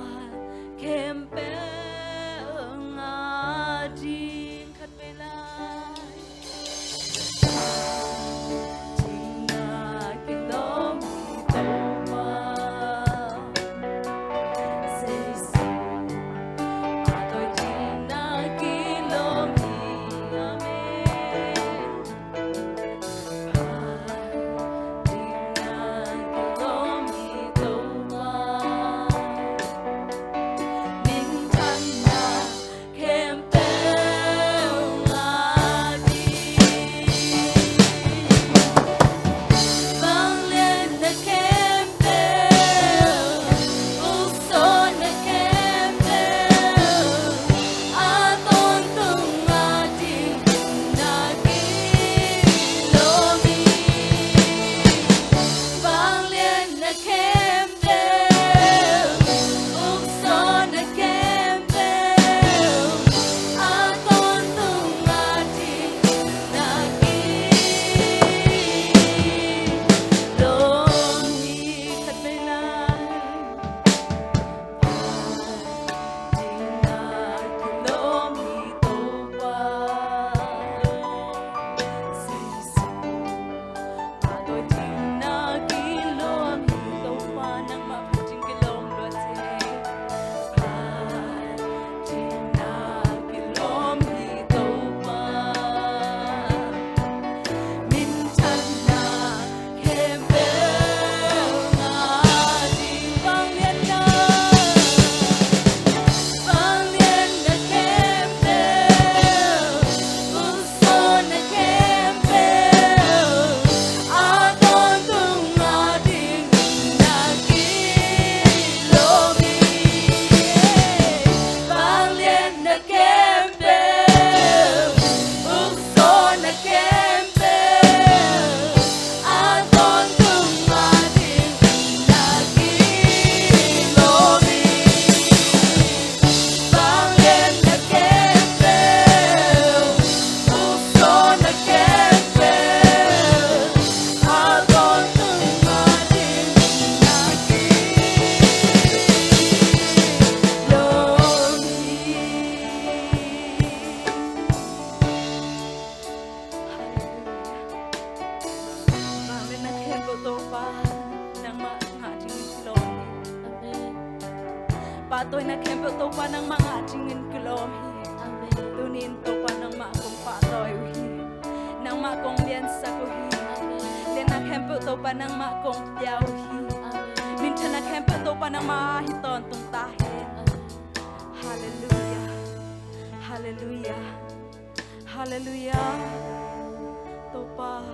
khempeuh ngah ding. Khat vei lai. Ding na kilawm hi Topa. Jesu, pahtawi ding na kilawm hi. Amen. Vangliatna khempeuh Topa nangmah ngah dingin kilawm hi. Amen. Pahtawina khempeuh Topa nangmah ngah dingin kilawm hi. Amen. Tunin Topa nangmah kong pahtawi uh hi. Nangmah kong liansak uh hi. Amen. Liatna khempeuh Topa nangmah kong pia uh hi. Amen. Minthanna khempeuh Topa nangmah hi tawntung ta hen. Amen. Halleluia. Halleluia. Halleluia. Topa,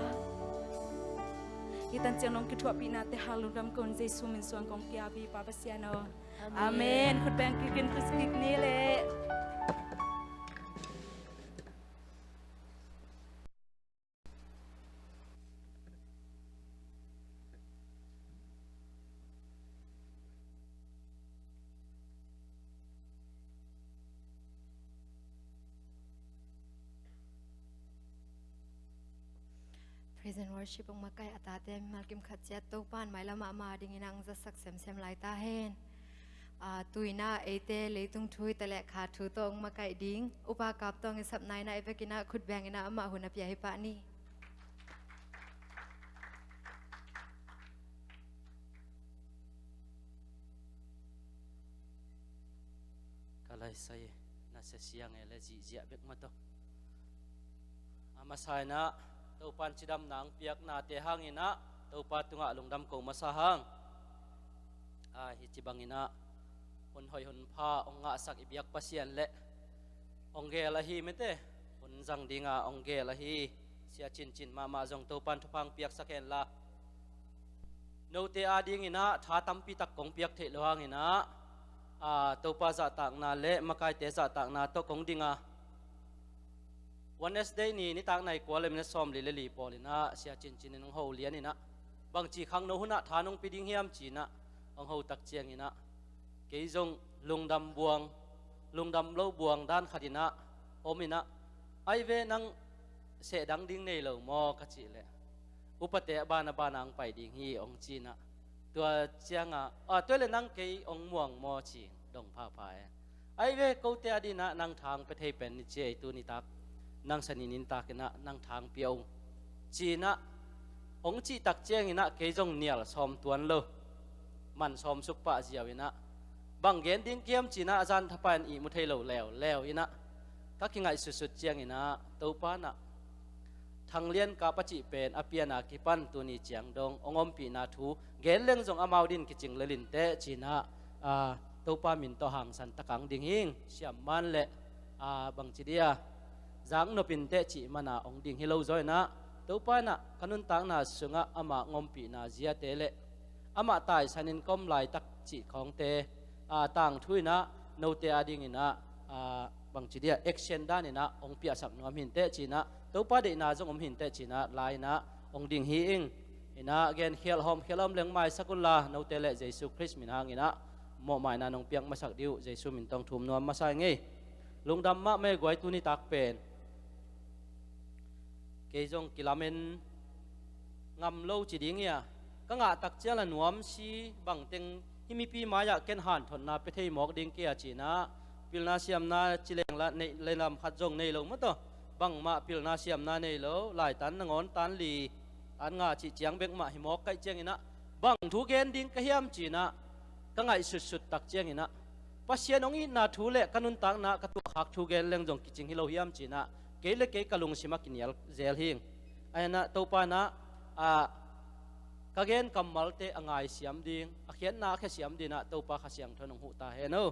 hih tanciang nong kithuahpihnate hang lungdam kong Jesu min suang kong kiap hi Pa Pasian aw. Amen. Amen. Khut beng kik in, khut kik ni leh. Praise and worship hong makaih a tate mimal kim khat ciat Topa'n mailam ah ama dingin hong zasak semsem lai ta hen. Ah, tu-in ah eite leitung thu hi ta leh kha thu tawh hong makaih ding Upa Kap Tawng i sapna in ah i vekin ah khut beng in ah amah hun a pia hi pah ni. Ka laisai na sia siang e le zihziah bek mataw. A masa in ah Topa'n cidamna hong piaknate hangin ah Topa tungah lungdam ko masa hang. A, hi ci bangin ah Hun hoih hun pha hong ngahsak i biak Pasian le hong gel ahi mete, hun zang dinga hong gel ahi Sia Cincin mahmah zong Topan thupha piaksak hen la, note adingin ah tha tampi tak kong piak theih lo hangin ah, aa, Topa zahtakna le makaite zahtakna tawh kong dinga, Wednesday ni nitak nai kua le minute sawmli le li pawlin ah Sia Cincin in hong ho lianin ah, bangci khangno hunah tha nong pia ding hiam ci-in ah hong ho tak ciangin ah, kei zong lungdam buang, lungdam lo buang dan khatin ah omin ah, "Ai ve, nang seh dang ding nei lo maw?" ka cih leh, "Upate a ban a ban a hong pai ding hi," hong ci-in ah, tua ciangah, "A, tua le nang kei hong muang maw?" ci-in dong phapha e. "Ai ve, kote adingin ah nang tha hong pia thei pen ni ci ei, tu nitak, nang Sani nitakin ah nang tha hong pia ung," ci-in ah hong cih tak ciangin ah kei zong nial sawm tuan lo, man sawm suk pah ziau in ah, "Bang gen ding ka hiam?" ci-in ah a zan thapai in ihmu thei lo leuleu in ah, ka kingaihsutsut ciangin ah Topan ah Thang Lian Kap a cih pen a pian a kipan tuni ciang dong hong ompihna thu gen leng zong amau din kicing lel inteh ci-in ah, aa, Topa min tawh hangsan takin hong ding hing. Siamman le, aa, bangci dia, zak nop inteh cih man a hong ding hi lo zaw in ah, Topa in ah ka nuntakna sungah amah hong ompihna ziate le amah taisanin ka om laitak cih khawngte, aa, tangthu in ah note adingin ah, aa, bangci dia, action danin ah hong piaksak nuam hi inteh ci-in ah, Topa deihna zong om hi inteh ci-in ah la-in ah hong ding hi ing. In ah genkhial hawmkhial a om leng maisak un la, note le Jesu Khrist min hangin ah mawhmaina nong piak masak ding uh Jesu min tawh thum nuam masa ing ei. Lungdam mahmah e guai, tu nitak pen kei zong kilamen ngam lo ci ding hi a, ka ngah tak ciang la nuamsi bangteng hih mipi mai-ah ken hanthotna pia thei mawk ding kei a ci-in ah, pilna siamna ci leng la, neih le lam khat zong nei lo maw taw, bangmah pilna siamna nei lo, laitan nangawn tan li, tan nga cih ciang bek mah hi mawk ka hih ciangin ah, bang thu gen ding ka hiam ci-in ah ka ngaihsutsut tak ciangin ah, Pasian hong itna thu le ka nuntakna ka tuahkhak thu gen leng zong kicing hi lo hiam ci-in ah, kei le kei ka lungsim ah kinial zel hing. Ahi zongin ah Topa in ah, aa, ka gen kammalte a ngaisiam ding, a khiatna a khiasiam dingin ah Topa Kha Siangtho in hong huh ta hen aw.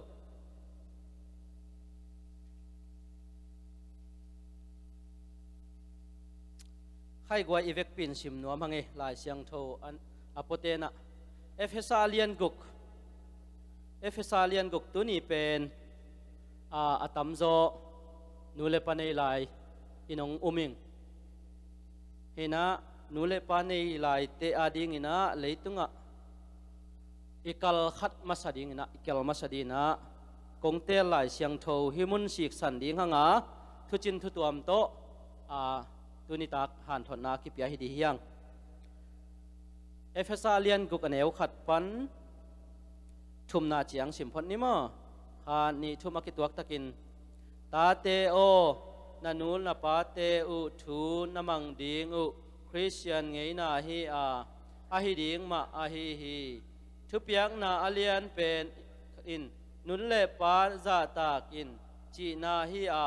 Khai guai, i vekpi-in sim nuam hang ei, Lai Siangtho a puaten ah, Efesa lian guk, Efesa lian guk, tuni pen, aa, a tamzaw nu le pa nei lai-in hong um ing. Hi in ah, nu le pa nei laite adingin ah leitungah i kal khat masa dingin ah, i kal masa dingin ah kong teel Lai Siangtho hih mun siksan ding hang a, thucin thutuam tawh, aa, tu nitak hanthotna kipia hi ding hi hang. Efesa lian guk, a neu khat pan thumna ciang sim phot ni maw. Khat, nih, thum a kituak takin, "Tate aw, na nu na pate uh thu na mang ding uh Khristian ngeina hi a, ahi ding mah ahi hi. Thupiakna a lian pen in nu le pa zahtak in cihna hi a,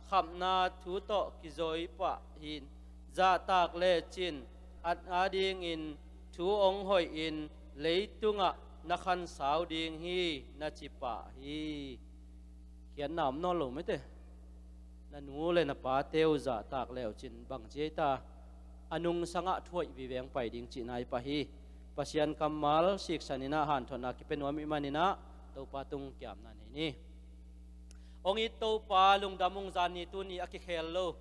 khamna thu tawh kizui pah in. Zahtak lecin a, adingin thu hong hoihin leitungah na khansau ding hi, na ci pah hi." Khiatna om nawn lo mete. Na nu le na pate uh zahtak le uh cin bang ci ei ta, a nungsangah thu hoih viveng pai ding cihna hi pah hi. Pasian kammal siksan in ah hanthotna kipia nuam i hih manin ah Topa tung kiamna nei ni. Hong it Topa, lungdam ung, zan ni tuni a kikhel lo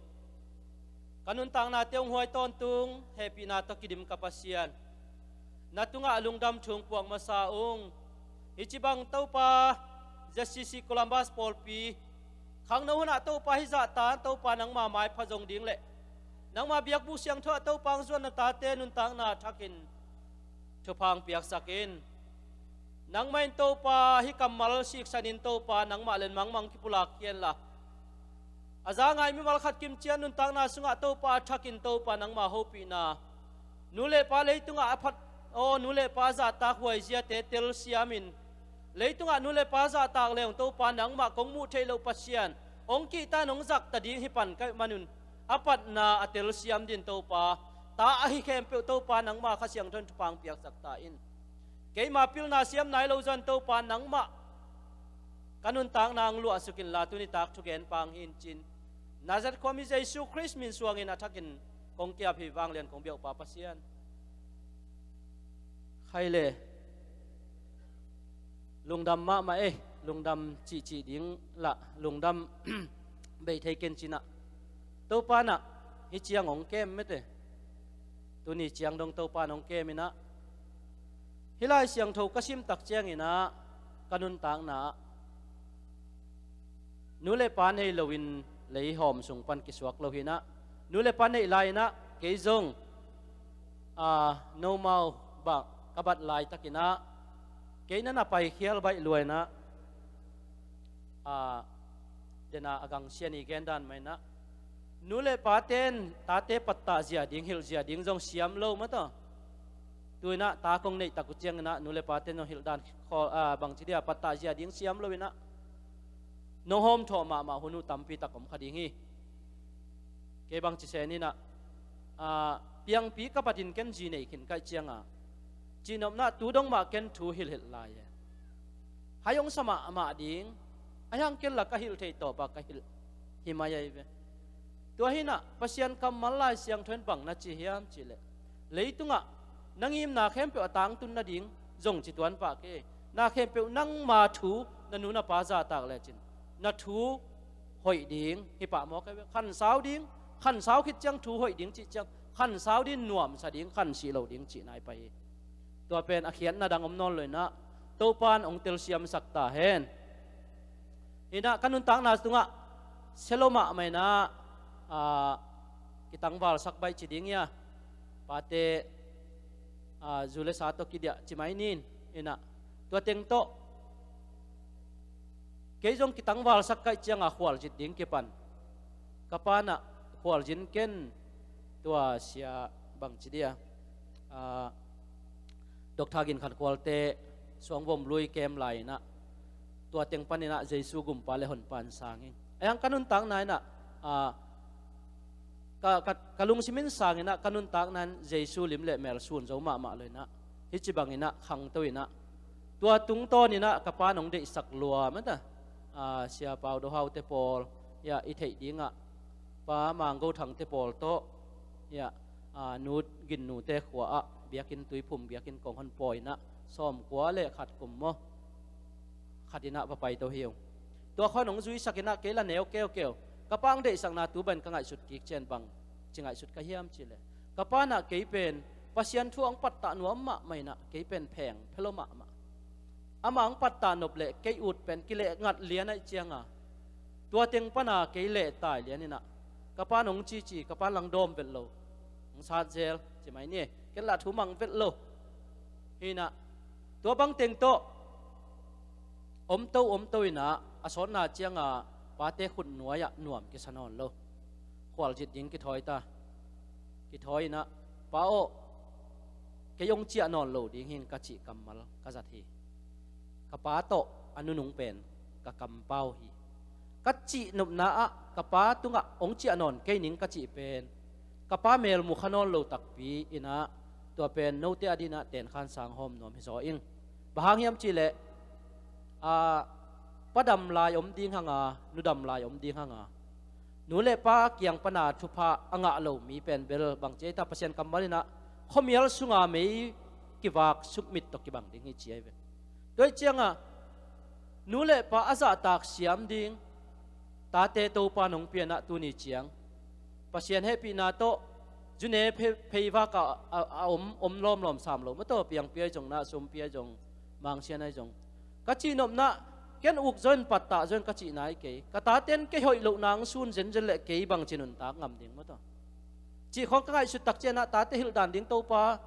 ka nuntaknate hong huai tawntung hehpihna tawh kidim ka Pasian. Na tungah lungdam thu hong puak masa ung. Hih ci bang Topa, Z C C Columbus pawlpi khangno hunah Topa hih zahtan Topa nangma maipha zong ding le nangma biakbuk siangtho ah Topa hong zuan na tate nuntakna thakin thupha hong piaksak in. Nangmah in Topa hih kammal siksan in Topa nangmah len mangmang kipulak hi hen la, a za ngai mimal khat kimciat nuntakna sungah Topa a thakin Topa nangma hopihna, nu le pa leitungah a phat, aw, nu le pa zahtak huaiziate telsiam in, leitungah nu le pa zahtak le hong Topa nangmah kong muh theih loh Pasian hong kihta in hong zahtak ding hi pan ka hih manun, a patna a telsiam dingin Topa, ta ahi khempeuh Topa nangma Kha Siangtho in thupha hong piaksak ta in. Keima pilna siam nai lo zongin Topa nangmah Ka nuntakna hong luahsuk inla tuni tak thugen pang hi in cin. Nazareth khuami Jesu Khrist min suangin a thakin kong kiap hi. Vanglian kong biaupa Pasian. Khai le lungdam mahmah ei, lungdam cihcih ding lah lungdam bei thei ken cinah Topa nah hih ciang hong kem mete. Tuni ciang dong Topa nah hong kem inah hih Lai Siangtho ka simtak cianginah ka nuntakna ah nu le pa nei loin leihawm sung pan kisuak lo hinah nu le pa neih lai inah kei zong a, nomau bah ka bat laitakinah kei na na paikhial baih luainah a, dena a gangsian i gendan mainah nu le paten tate pattah zia ding hilh zia ding zong siam lo mataw. Tuinah ta kong neihtak uh cianginah nu le paten zong hilhdan khawl a, bangci dia pattah zia ding siam lo inah nong hawmthawh mahmah hun uh tampi tak om kha ding hi. Kei bangci seninah a, piangpi ka batin ken zi nei khin kaih cianga cihnopnah tu dong mah ken thu hilhhilh lai e. Hai hong sa mahmah ding a hiang ken la ka hilh thei tawpa ka hilh hi mai ahi ve. Tua hinah Pasian kammal Lai Siangtho in bang na ci hiam cihleh leitungah na ngimna khempeuh a tangtun nading zong ci tuan pah kei. Na khempeuh nangma thu na nu na pa zahtak lecin na thu hoih ding hi pah mawk ahi ve. Khansau ding, khansau khit ciang thu hoih ding cih ciang khansau ding, nuamsa ding, khansih lo ding cihna hi pah hi. Tua pen a khiatna dang om nawn lo inah Topan hong telsiamsak ta hen. Inah ka nuntakna tungah sia lo mahmah inah a, kitangvalsak baih ci ding ia pate a, zu le sa tawh kidiah ci mai nin inah tua teng tawh kei zong kitangvalsak kaih cianga khualzin ding kipan ka panah khualzin ken tua sia bangci dia a, Doctor Gin Khan Khualte suangvom lui kem lai inah tua teng paninah Jesu gumpa le honpa in sang ing. A hiang ka nuntakna inah a, ka, ka, ka lungsim in sang inah ka nuntakna in Jesu lim le mel sun zo mahmah lo inah hih ci bang inah khangto inah tua tungtawn inah ka pa nong deihsak lua mata a, Sia Pau Do Hau te pawl ia i theih dingah Pa Mang Go Thang te pawl tawh ia a, Nu Gin Nu te khua ah biakinn Tuiphum biakinn kong hon pawi inah sawmkua le khat kum maw khat inah va paito hi ung. Tua khawn hong zuisak inah kei la neu keukeu ka pa hong deihsakna tu ban ka ngaihsut kik cian bang ci ngaihsut ka hiam cihleh ka panah kei pen Pasian thu hong pattah nuam mahmah inah kei pen pheng phelo mahmah. Amah hong pattah nop leh kei ut pen kileh ngat lian aih cianga tua teng pana kei leh tai lian inah ka pan hong cici ka pan lang dawm velh lo hong sat zel ci mai ni. Ken lah thu mang velh lo hinah tua bang teng tawh omto omto inah a sawtna cianga pate khut nuai-ah nuam kisa nawn lo. Khualzit ding kithawi ta. Kithawi inah pa aw kei hong ciah nawn lo ding hin ka cih kammal ka zat hi. Ka pa tawh a nunung pen ka kampau hi. Ka cihnopna ah ka pa tungah hong ciah nawn kei ning ka cih pen ka pa mel mu kha nawn lo takpi inah tua pen note a dinah tenkhan sang hawm nuam hi zaw ing. Bang hang hiam cihleh a, pa dam lai om ding hanga nu dam lai om ding hanga nu le pa kiang pana thupha a ngah lo mi pen bel bang ci ahi ta Pasian kammal inah khuamial sunga mei kivak sukmit tawh kibang ding hi ci ahi ve. Tua ih cianga nu le pa a zahtak siam ding tate Topa nong pianah tuni ciang Pasian hehpihna tawh zune pheivak a, a, a om, om lawmlawm sam lo mataw piangpi ahi zong nah sumpi ahi zong mangsian ahi zong ka cihnopna ken uk zaw in pattah zaw in ka cihna hi kei. Ka taten kei hoih lohna ang sun zenzen leh kei bangci nuntak ngam ding mataw. Cih khawng ka ngaihsut tak cianah tate hilhdan ding Topa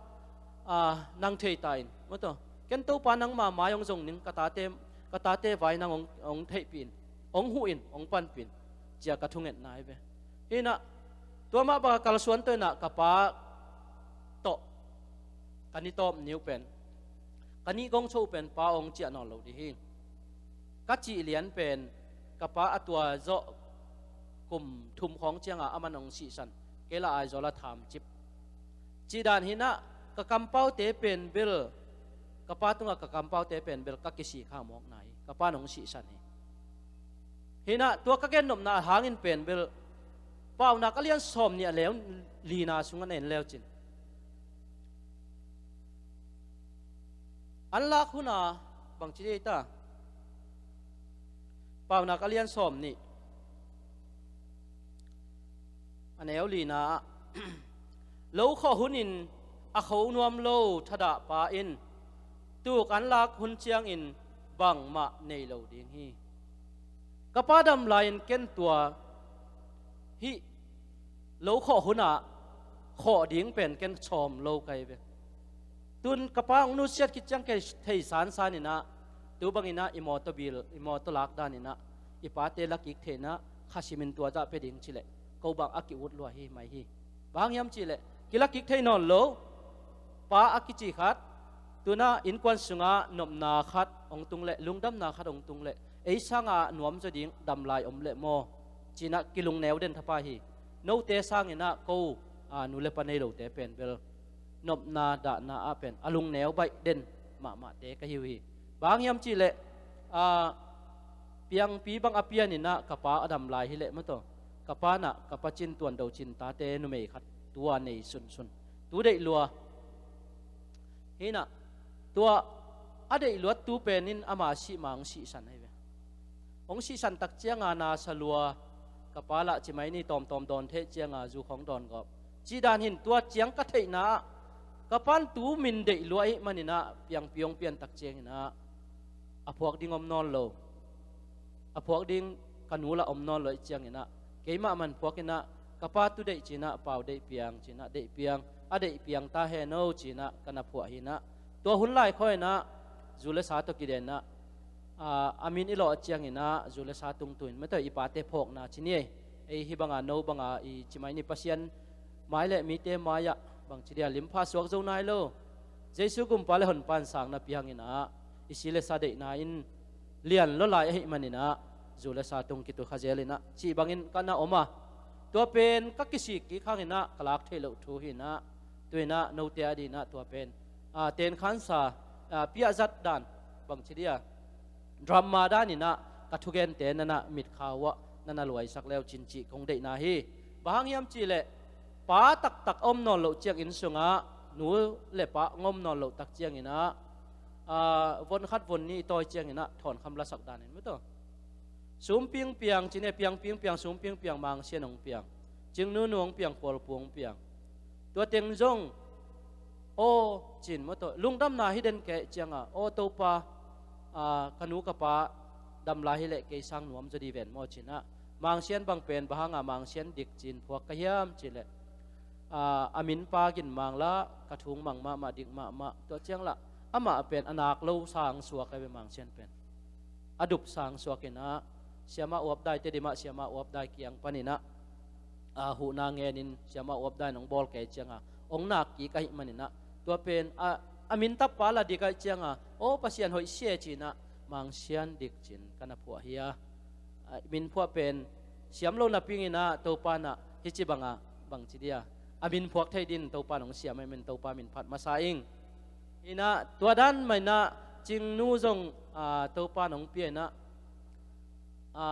a, nang thei ta in mataw. Ken Topa nangma mai hong zong ning ka tate, ka tate vai nang hong, hong theihpih in hong huh in hong panpih in cia ka thungetna hi ve. Hinah tua mah baka kalsuan tawh inah ka pa tawh ka ni tawp niu pen ka nih gong cho uh pen pa hong ciah nawn lo dih hi. Ka cih lian pen ka pa a tua zawh kum thum khawng cianga aman hong sihsan kei la Aizawl a thamcip. Cihdan hinah ka kampaute pen bel ka pa tungah ka kampaute pen bel ka kisik hang mawkna hi. Ka pa nong sihsan hi. Hinah tua ka gennopna a hangin pen bel Paunak a lian sawm nih a leu lina sungah na en leucin, an lak huna bangci dei ta? Paunak a lian sawm nih a neu lina ah, lo khawh hunin a kho nuam lo thadah pa in tuk an lak hun ciangin bangmah nei lo ding hi. Ka pa dam lai-in ken tua hih lo khawh hunah khawh ding pen ken sawm lo ka hi ve. Tun ka pa hong nusiat khit ciang kei thei sansan inah, tu banginah i mawtaw bil, i mawtaw lak daninah i pate lakik theihnah khasimin tua zah pia ding cileh ko bang a ki-ut lua hi mai hi. Bang hang hiam cihleh kilakik thei nawn lo pa a kici khat, tunah innkuan sungah nopna khat hong tung leh, lungdamna khat hong tung leh, ei sangah nuamzaw ding dam lai om leh maw, cinah kilungneu den thapa hi. Note sanginah ko, a, nu le pa nei lote pen bel nopna dahna ah pen a lungneu baih den mahmahte ka hi uh hi. Bang hang hiam cihleh, a, piangpi bang a pianinah ka pa a dam lai hileh mawtaw, ka panah ka pa cin tuan do cin tate numei khat tua nei sunsun, tu deih lua. Hinah tua a deih luat tu penin ama sihma hong sihsan ahi ve. Hong sihsan tak cianga nasa lua, ka pa lah cimai ni tawmtawm dawn theh cianga zu khawng dawn gawp. Cih dan hin tua ciang ka theihna ah ka pan tu min deih lua ih maninah piangpi hong pian tak cianginah a phuak ding om nawn lo. A phuak ding ka nu lah om nawn lo ih cianginah keimah man phuakinah ka pa tu deih cinah pau deih piang cinah deih piang, a deih piang ta hen o cinah ka na phuah hinah. Tua hun lai khaw inah zu le sa tawh kidenah, a, a min i lawh a cianginah zu le sa tungtuin mawtaw i pate phawkna ci ni ei. Ei hih banga no banga i cimai ni Pasian mai le mite mai-ah bangci dia limpha suak zo nai lo. Jesu gumpa le honpa in sang na pia hanginah i si le sa deihna in lian lua lai ahih maninah zu le sa tung kitu kha zel inah cih bangin ka na om a, tua pen ka kisik kik hanginah ka lak theih loh thu hinah, tuinah note a dinah tua pen, a, tenkhansa, a, piahzat dan bangci dia drama daninah ka thugente nanah mitkhau ah nana luaisak leu cin cih kong deihna hi. Bang hang hiam cihleh pa taktak a om nawn loh ciang inn sungah nu le pa hong om nawn loh tak cianginah, a, von khat von nih i tawi cianginah thawnkham lasak danin mawtaw, sumping piang cine, piangping piang, sumping piang, mangsian hong piang, cingnunu hong piang, khualpu hong piang. Tua teng zong aw cin mawtaw, lungdamna hi den kei cianga aw Topa, a, ka nu ka pa dam lai hileh kei sang nuamzaw di ven maw cinah, mangsian bang pen bang hanga mangsian dik cin phuak ka hiam cihleh, a, a min pa gin mang lah ka thung mang mahmah dik mahmah, tua ciang lah amah pen a nak lo sang suak ahi ve mangsian pen. A dup sang suakinah siamah uapdai Tedim ah siamah uapdai kiang paninah, a, huhna ngenin siamah uapdai nong bawl kei cianga hong nak kik ahih maninah tua pen, a, a min tappa la dik ahih cianga aw Pasian hoih sia cinah mangsian dik cin ka na phuah hi a, a, min phuah pen siam lo napinginah Topa nah hici banga bangci dia a min phuak thei din Topa nong siam ahih manin Topa min phat masa ing. Inah tua dan mainah cingnu zong, a, Topa nong pia inah, a,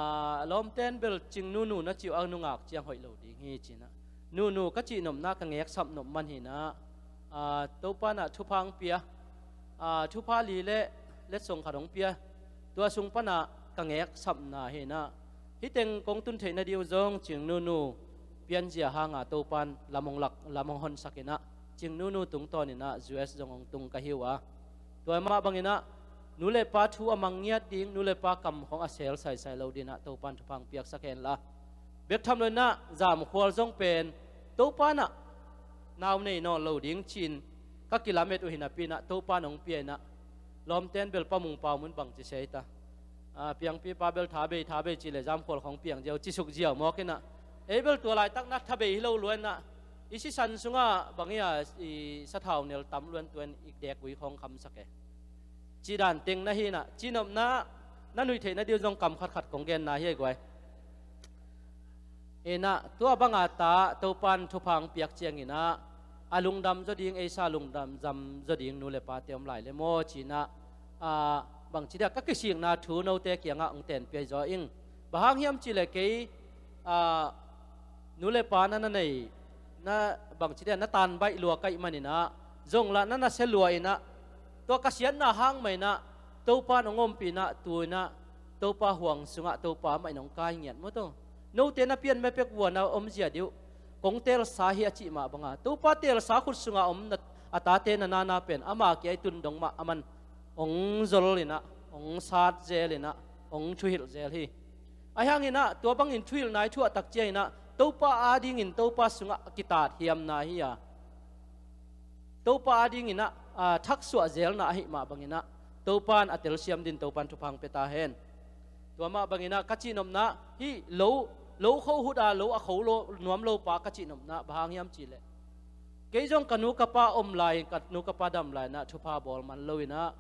lawmten bel cingnunu na cih uh a nungak ciang hoih lo ding hi cinah, nunu ka cih nopna ka ngek sap nop man hinah, a, Topa nah thupha hong pia, a, thupha li le letsong khat hong pia, tua sung panah ka ngek sapna hinah, hih teng kong tun theih nading uh zong cingnunu pianzia hanga Topan lam hong lak, lam hong honsak inah cingnunu tungtawninah U S zong hong tung ka hi uh a, tua mah banginah nu le pa thu a mang ngiat ding, nu le pa kam khong a sel saisai lo dinah Topan thupha hong piaksak henla, bek tham lo inah zamkhual zong pen Topa nah nau nei nawn lo ding cin ka kilamet uh hinapinah Topa nong pia inah, lawmten bel Pa Mung Pau mun bangci sei ta, a, piangpipa bel tha bei tha bei cileh zamkhual khong piang ziau cisuk ziau mawkinah, ei bel tua laitak na tha bei hi lo luanah i sisan sungah bang hi a, i sathau nel tam luan tuan i dek ui khong khamsak e. Cih dan teng na hinah cinopna na nuih theih nading uh zong kam khatkhat kong genna hi a guai. Inah tua banga ta Topan thupha hong piak cianginah a lungdam zaw ding, ei sa lungdam zam zaw ding nu le pate om lai le maw cinah, a, bangci dia ka kisikna thu note kiangah hong tenpia zaw ing. Bang hang hiam cihleh kei, ah, nu le pa na na nei, na bangci dia na tanbaih lua ka hih maninah, zong lah na na sia lua inah, tua ka siatna hang mah inah Topa in hong ompih inah, tu inah Topa huang sungah Topa mah in hong kai ngiat maw taw. Note na pian mepek vua na omzia dih uh, kong teelsa hi a cih mah banga, Topa teelsa khut sunga om na, a tate na nana pen ama kia i tun dong mah aman hong zol inah, hong sat zel inah, hong thuhilh zel hi. Ahi hanginah tua bangin thuhilhna i thuah tak cianginah Topa adingin Topa sungah a kitaat hiamna hi a, Topa adinginah, ah, thaksuah zelna ahih mah banginah Topa in a telsiam din Topa in thupha hong pia ta hen. Tua mah banginah ka cihnopna hih lo, lo kho huta lo a kho lo, nuam lo pa ka cihnopna bang hang hiam cihleh, kei zong ka nu ka pa om lai, ka nu ka pa dam lai inah thupha bawl man lo inah,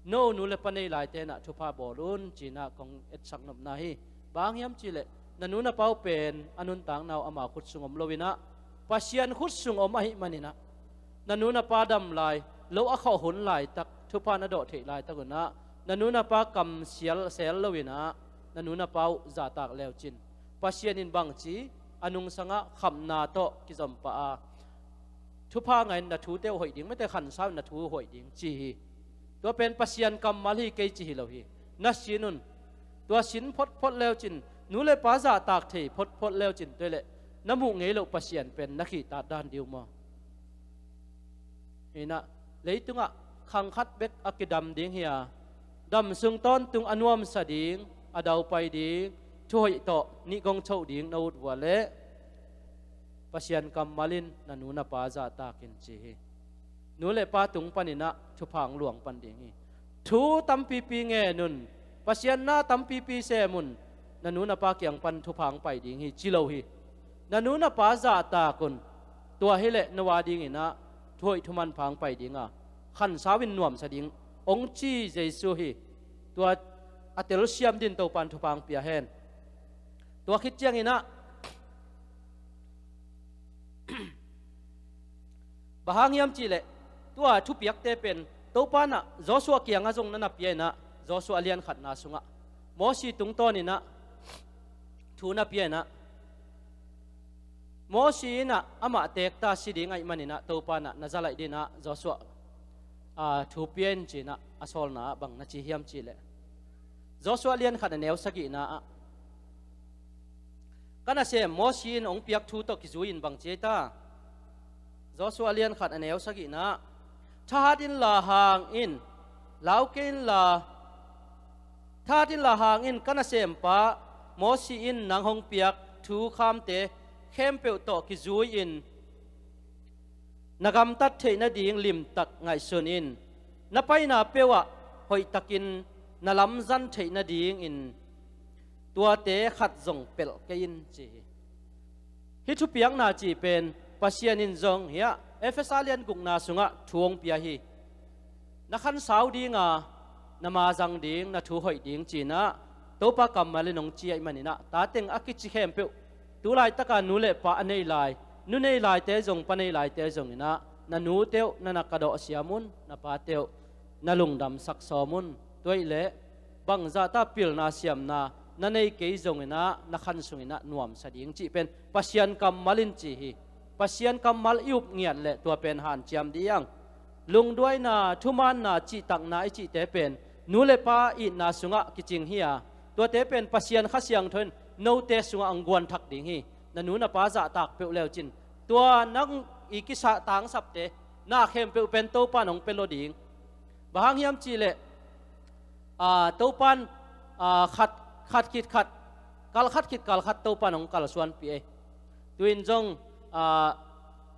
no nu le pa nei laite inah thupha bawl un cinah kong etsak nopna hi. Bang hang hiam cihleh na nu na pa uh pen a nuntakna uh ama khut sung om lo inah, Pasian khut sung om ahih maninah, na nu na pa dam lai, lo a khawh hun laitak, thupha na dawh theih laitak unah na nu na pa kam sial sel lo inah, na nu na pa uh zahtak leucin Pasian in bangci a nungsangah khamna tawh kizom pah a, thupha ngah in na thute uh hoih ding, mete khansau in na thu uh hoih ding ci hi. Tua pen Pasian kammal hi kei ci hi lo hi. Na sin un. Tua sin photphot leucin, nu le pa zahtak thei photphot leucin, tua hileh na muh ngei loh Pasian pen na khihtat dan dih uh maw? Inah, leitungah khang khat bek a kidam ding hi a, dam sung tawntung a nuamsa ding, a daupai ding, thuhoih tawh nih gong choh ding na ut vua leh, Pasian kammal in na nu na pa zahtak in ci hi. Nu le pa tung paninah thupha hong luang pan ding hi. Thu tampipi ngen un, Pasian na tampipi sem un, na nu na pa kiang pan thupha hong pai ding hi ci lo hi. Na nu na pa zahtak un, tua hileh na ua dinginah thuhoih thuman pha hong pai dinga, khansau in nuamsa ding hong ci Jesu hi. Tua a telsiam din Topa in thupha hong pia hen. Tua khit cianginah bang hang hiam cihleh, tua thupiakte pen Topa inah Joshua kiangah zong na na pia inah, Joshua lian khatna sungah Mosi tungtawninah thu na pia inah, Mosi inah amah teekta si ding ahih maninah Topa inah na zalaih dinah Joshua, ah, thu pia in cinah a sawlna ah bang na ci hiam cihleh, Joshua lian khat a neu sagihna ah, ka nasem Mosi in hong piak thu tawh kizui in bang ci ei ta? Joshua lian khat a neu sagihna ah, thahat inla hang in, lau kei inla, thahat inla hang in ka nasempa Mosi in nang hong piak thu khamte khempeuh tawh kizui in, na gamtat theih nading limtak ngaihsun in, na paina peuhah hoihtakin na lamzan theih nadingin tuate khat zong pelh kei in ci hi. Hih thupiakna cih pen Pasian in zong hiah Efesa lian gukna sungah thu hong pia hi. Na khansau dinga, na ma zang ding, na thu hoih ding cinah Topa kammal in hong ci ahih maninah, tateng a kici khempeuh, tu laitaka nu le pa a nei lai, nu nei laite zong pa nei laite zonginah na nute uh na na kadawh siam un, na pate uh na lungdamsak sawm un. Tua hileh bangzahta pilna siamna na nei kei zonginah na khan sunginah nuamsa ding cih pen Pasian kammal in ci hi. Pasian kammal i up ngiat leh tua pen hanciam dih ang. Lungduaina, thumaanna, cihtakna i cihte pen nu le pa itna sungah kicing hi a, tuate pen Pasian Kha Siangtho in note sungah hong guanthak ding hi. Na nu na pa zahtak peuh leucin, tua nang i kisah tangsapte na khempeuh pen Topa in hong pia lo ding. Bang hang hiam cihleh, ah, Topa in, ah, khat, khat khit khat, kal khat khit kal khat Topa in hong kalsuanpih ei. Tu-in zong, ah,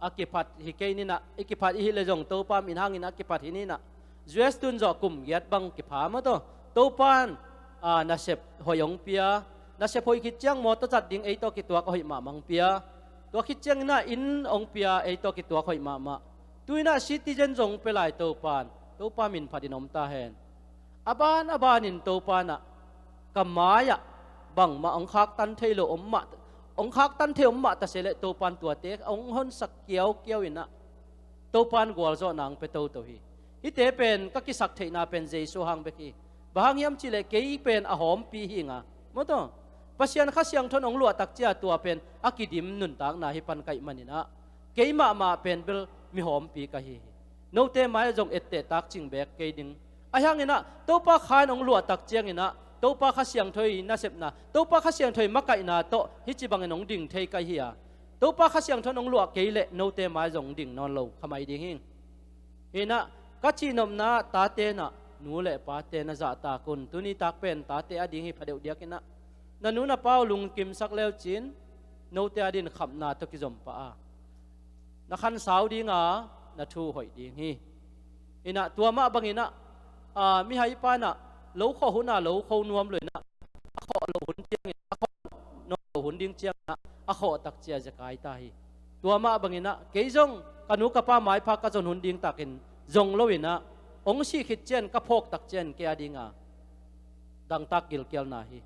a kiphat hi kei ninah, i kiphat i hih leh zong Topa min hangin a kiphat hi ninah. U S tun zawh kum giat bang kipha maw taw. Topa in, ah, nasep hoih hong pia, nasep hoih khit ciang mawtaw zat ding ei tawh kituak hoih mahmah hong pia. Tua khit cianginah inn hong pia, ei tawh kituak hoih mahmah. Tu-inah citizen zong hong pia lai Topa in, Topa min phatin om ta hen. A ban a banin Topa inah ka mai-ah bangmah hong khaktan thei lo om mah, hong khaktan thei om mah ta se leh Topa in tuate hong honsak kiaukiau inah Topa in gualzawhna hong pia toto hi. Hihte pen ka kisak theihna pen Jesu hang bek hi. Bang hang hiam cihleh kei pen a hawmpi hi nga, maw taw? Pasian Kha Siangtho in hong luah tak ciang tua pen a kidim nuntakna hi pan ka hih manin ah, kei mahmah pen bel mihawmpi ka hi hi. Note mai-ah zong etteh takcing beek kei ding. Ahih hangin ah Topa Kha in hong luah tak ciangin ah Topa Kha Siangtho i nasepna, Topa Kha Siangtho i makaihna tawh hih ci bangin hong ding thei ka hi a, Topa Kha Siangtho in hong luah kei leh note mai-ah zong hong ding nawn lo kha mai ding hi. Hi-in ah ka cihnopna ah tate in ah nu le pate na zahtak un. Tuni tak pen tate a ding hi pha deuh diakin ah, na nu na pa uh lungkimsak le uh cin, note a dingin khamna tawh kizom pah a, na khansau ding a, na thu hoih ding hi. Hi-in ah tua mah bangin ah, a, mihai pa in ah lo khawh hun a lo kho nuam lo-in ah, a khawh loh hun ciangin, a khawh nawn loh hun ding ciangin ah a khawh tak ciang zekai ta hi. Tua mah bangin ah kei zong ka nu ka pa maipha ka zon hun ding takin zong lo-in ah, hong sih khit ciang ka phawk tak ciang kei a ding a dangtak gilkialna hi.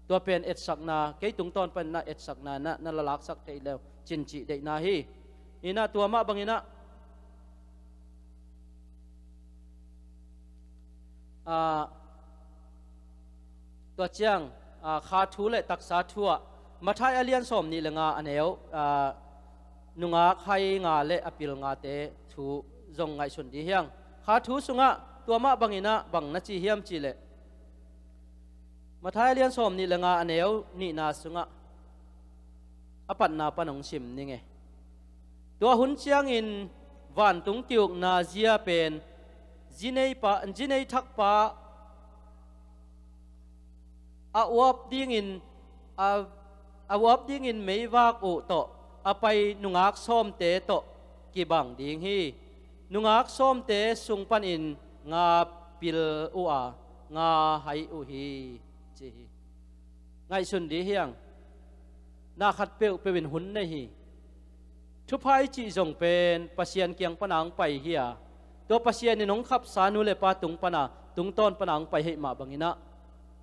Tua pen etsakna, kei tungtawn panin ah etsakna na, na la laksak theih le uh cin cih deihna hi. Hi-in ah tua mah bangin ah, a, tua ciang, a, Kha thu le taksa thu ah Matthai a lian sawmnih le nga a neu, a, nungak hai nga le a pil ngate thu zong ngaihsun dih hi hang. Kha thu sungah tua mah bangin ah bang na ci hiam cih leh, Matthai a lian sawmnih le nga a neu nihna sungah a patna pan hong sim ning e. Tua hun ciangin vantung ki-ukna zia pen zi neipa, zi neithakpa a uap dingin, a, a uap dingin meivak uh tawh a pai nungak sawmte tawh kibang ding hi. Nungak sawmte sung panin nga pil uh a, nga hai uh hi, ci hi. Ngaihsun dih hi hang. Na khat peuhpeuh in hun nei hi. Thupha i cih zong pen Pasian kiang pana hong pai hi a, tua Pasian in hong khapsa nu le pa tung pana, tungtawn pana hong pai heih mah bangin ah,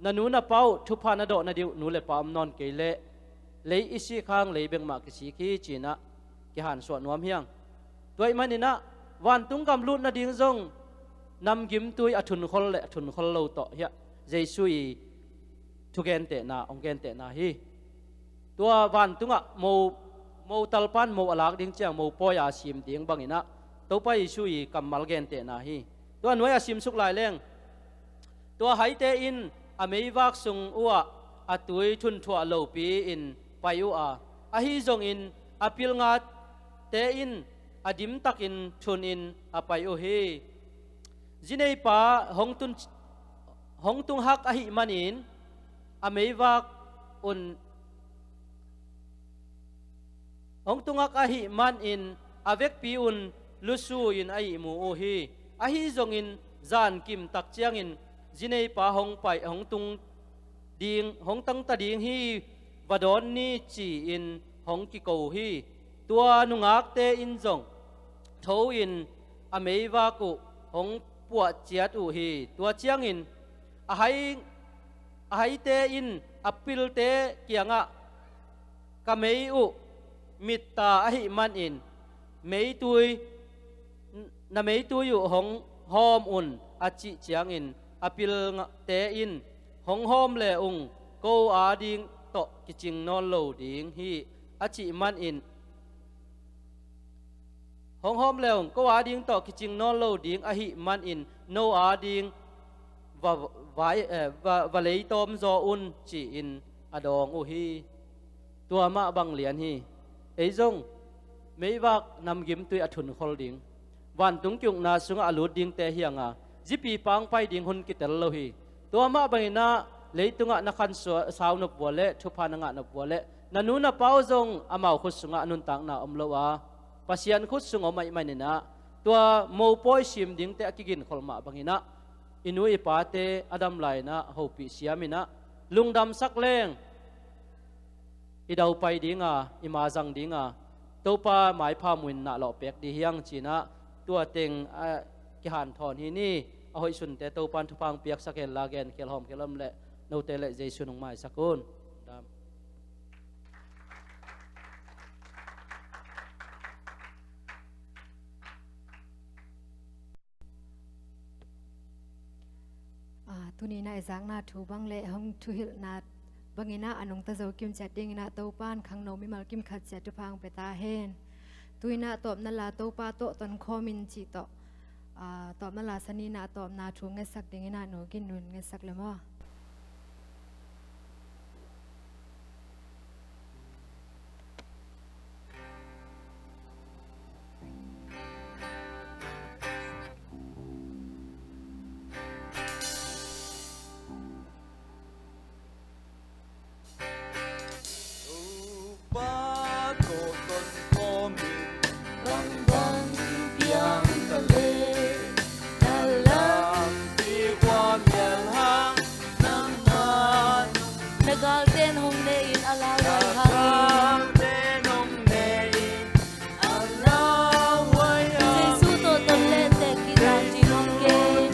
na nu na pa uh thupha na dawh nading uh nu le pa om nawn kei leh, lei i sik hang lei bek mah kisik hi, ci-in ah kihansuah nuam hi hang. Tua ahih manin ah vantung gam lut nading zong namgimtui a thunkhol le a thunkhol lo tawh hiah Jesu i thugentehna, hong gentehna hi. Tua vantungah mo, mo talpa in mo a lak ding ciang mo pawi a sim ding bangin ah Topa Jesu i kammal gentehna hi. Tua nuai a simsuk lai leng, tua haite in a meivak sung uhah a tui thunthuah lopi-in pai uh a, ahi zongin a pilngate in a dimtakin thunin a pai uh hi. Zineipa hong tun, hong tung hak ahih manin a meivak un, hong tung hak ahih manin a vekpi un lusu-in a ihmu uh hi. Ahi zongin zankim tak ciangin zineipa hong pai, hong tung ding, hong tangta ding hi, va dawn ni, ci-in hong kiko uh hi. Tua nungakte in zong tho-in a meivak uh hong puah ciat uh hi. Tua ciangin a hai, a haite in a pilte kiangah, ka mei uh mitta ahih manin meitui, na meitui uh hong hawm un, a cih ciangin a pilte in, hong hawm le ung, ko ading tawh kicing nawn lo ding hi, a cih manin, hong hawm le ung, ko ading tawh kicing nawn lo ding ahih manin no ading va, vai, eh, va, va leitawm zaw un, ci-in a dawng uh hi. Tua mah bang lian hi. Ei zong meivak namgimtui a thunkhol ding, vantung ki-ukna sungah a lut dingte hi hang a, zipipa hong pai ding hun kitel lo hi. Tua mah bangin ah leitungah na khansua, sau nop uh a leh, thupha na ngah nop uh a leh, na nu na pa uh zong amau khut sungah a nuntakna om lo a, Pasian khut sung om ahih manin ah, tua mopawi sim dingte a kiginkhol mah bangin ah, i nu i pate a dam lai-in ah hopih siam in ah, lungdamsak leng i daupai ding a, i ma zang ding a, Topa maipha muhin na lawhpek ding hi hang, ci-in ah tua teng a kihanthawn hi ni. A hoih sunte Topa in thupha hong piaksak hen la, gen khial hawm khial om leh note le Jesu in hong maisak un. Dam. Ah, tuni-in ah i zakna thu bang le hong thuhilhna Bangin ah a nungta zo kim ciat dingin ah Topa in khangno mimal kim khat ciat thupha hong pia ta hen. Tu-in ah tawpna la Topa tawh tonkhawm in cih tawh, aa, tawpna la sani in ah tawpna thu ngetsak dingin ah Nu Gin Nun ngetsak le maw. Na galte'n hong ne in a lauhuai hangin. Jesu tawh ton lente kidang ding hong kei.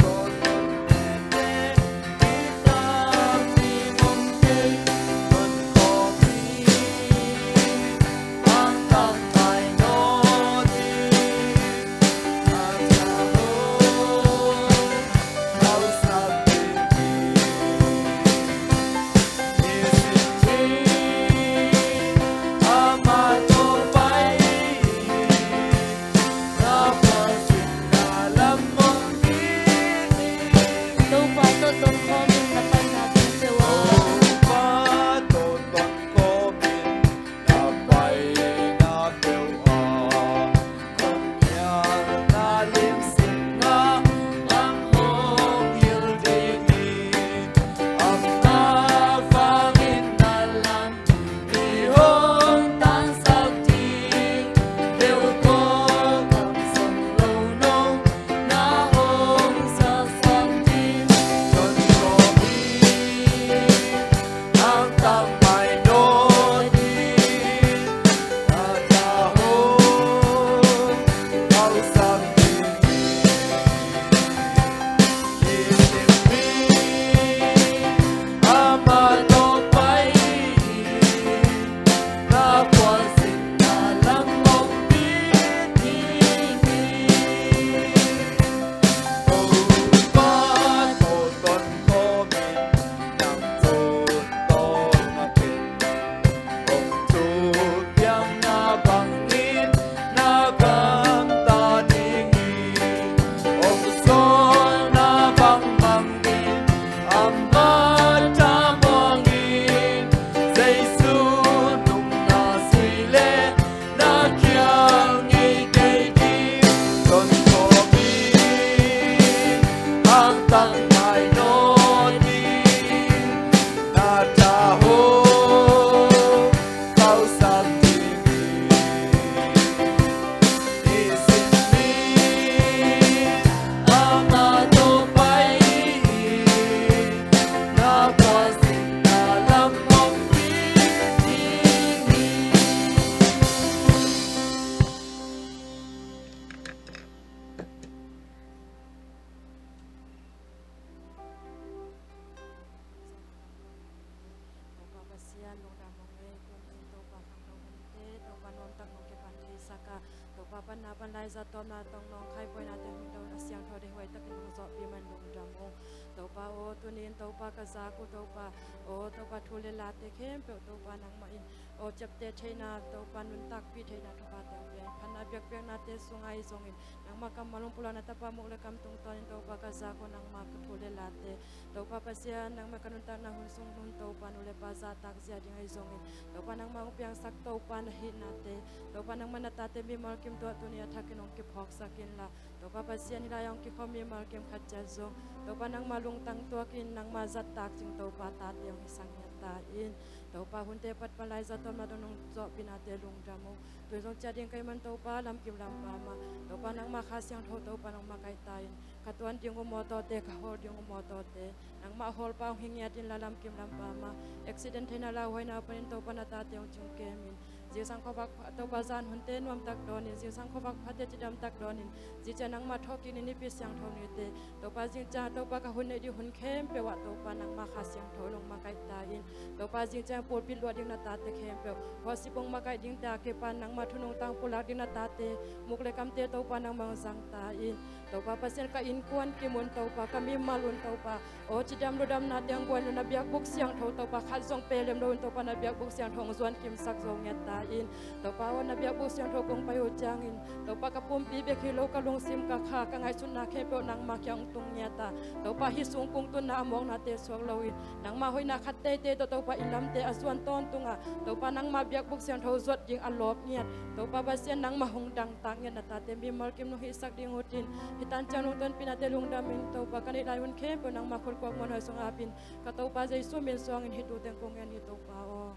Topa Pasian, lungdam hong ei, tuni in Topa khangno hunte Topa nuamtak nong kipan theisak a, Topa panna pan laizat tawpna tawh nong khaibuainate hong dawng a, siangtho deihhuai takin nong zawhpih man lungdam hong. Topa aw, tuni in Topa ka zak uh Topa aw, Topa thu le late khempeuh Topa nangmah in aw ciapteh theihna Topa nuntakpih theihna thupate hong pia in, phatna biakpiaknate sung ahi zongin nangmah kammal hong pulakna tapa muk le kam tungtawnin Topa ka zak uh nangmah ka thu le late Topa Pasian, nangmah ka nuntakna hun sung hun Topa nu le pa zahtak zia ding ahi zongin, Topa nangmah hong piangsak Topa na hihnate, Topa nangmah na tate mimal kim tungah tuni a thakin hong kiphawksak inla, Topa Pasian hih lai-ah hong kikhawm mimal kim khat ciat zong Topa nangmah lungtang tuakin nangmah zattak cing Topa tate hong hisak ngiat ta in. Topa hunte pat pan laizat tawpna dong nong zawhpihnate lungdam hong. Tun zong ciah ding ka hih man Topa lamkim lampa mah Topa nangmah Kha Siangtho Topa nong makaih ta in. Ka tuan ding uh mawtawte, ka hawl ding uh mawtawte nangmah hawlpa hong hi ngiat inla, lamkim lampa mah accident theihna lauhuaina panin Topa na tate hong cing kem in. Zingsang khuavak Topa zan hunte nuamtak dawnin, zingsang khuavak phate cidamtak dawnin, zing ciang nangmah thawhkikna Nipi Siangtho nite, Topa zing ciang Topa ka hun neih ding hun khempeuh ah Topa nangmah Kha Siangtho nong makaih ta in. Topa zing ciang pulpit luah ding na tate khempeuh, khuasip hong makaih dingte a kipan nangmah thu nungtang pulak ding na tate muk le kamte Topa nangmah hong zang ta in. Topa Pasian, ka innkuan kim un Topa, ka mimal un Topa, aw cidam ludamna teng guan un na biakbuk siangtho Topa khat zong pelem lo un Topa na biakbuk siangtho hong zuan kimsak zo ngiat ta in. Topa aw na biakbuk siangtho kong pai uh ciangin Topa ka pumpi bek hi lo ka lungsim ka kha ka ngaihsutna khempeuh nangmah kiang hong tung ngiat a, Topa hih sung kung tunna a mawknate suak lo in nangmah hoihna khat teitei tawh Topa i lamte a zuan tawntungah Topa nangmah biakbuk siangtho zuat ding a lawp ngiat Topa Pasian nangmah hong dangtak ngiat na tate mimal kim nong hihsak ding utin hih tan ciang nong tonpih nate lungdam in Topa ka neih lai hun khempeuh nangmah khut kuak muanhuai sung apin ka Topa Jesu min suangin hih tu teng kong ngen hi Topa aw.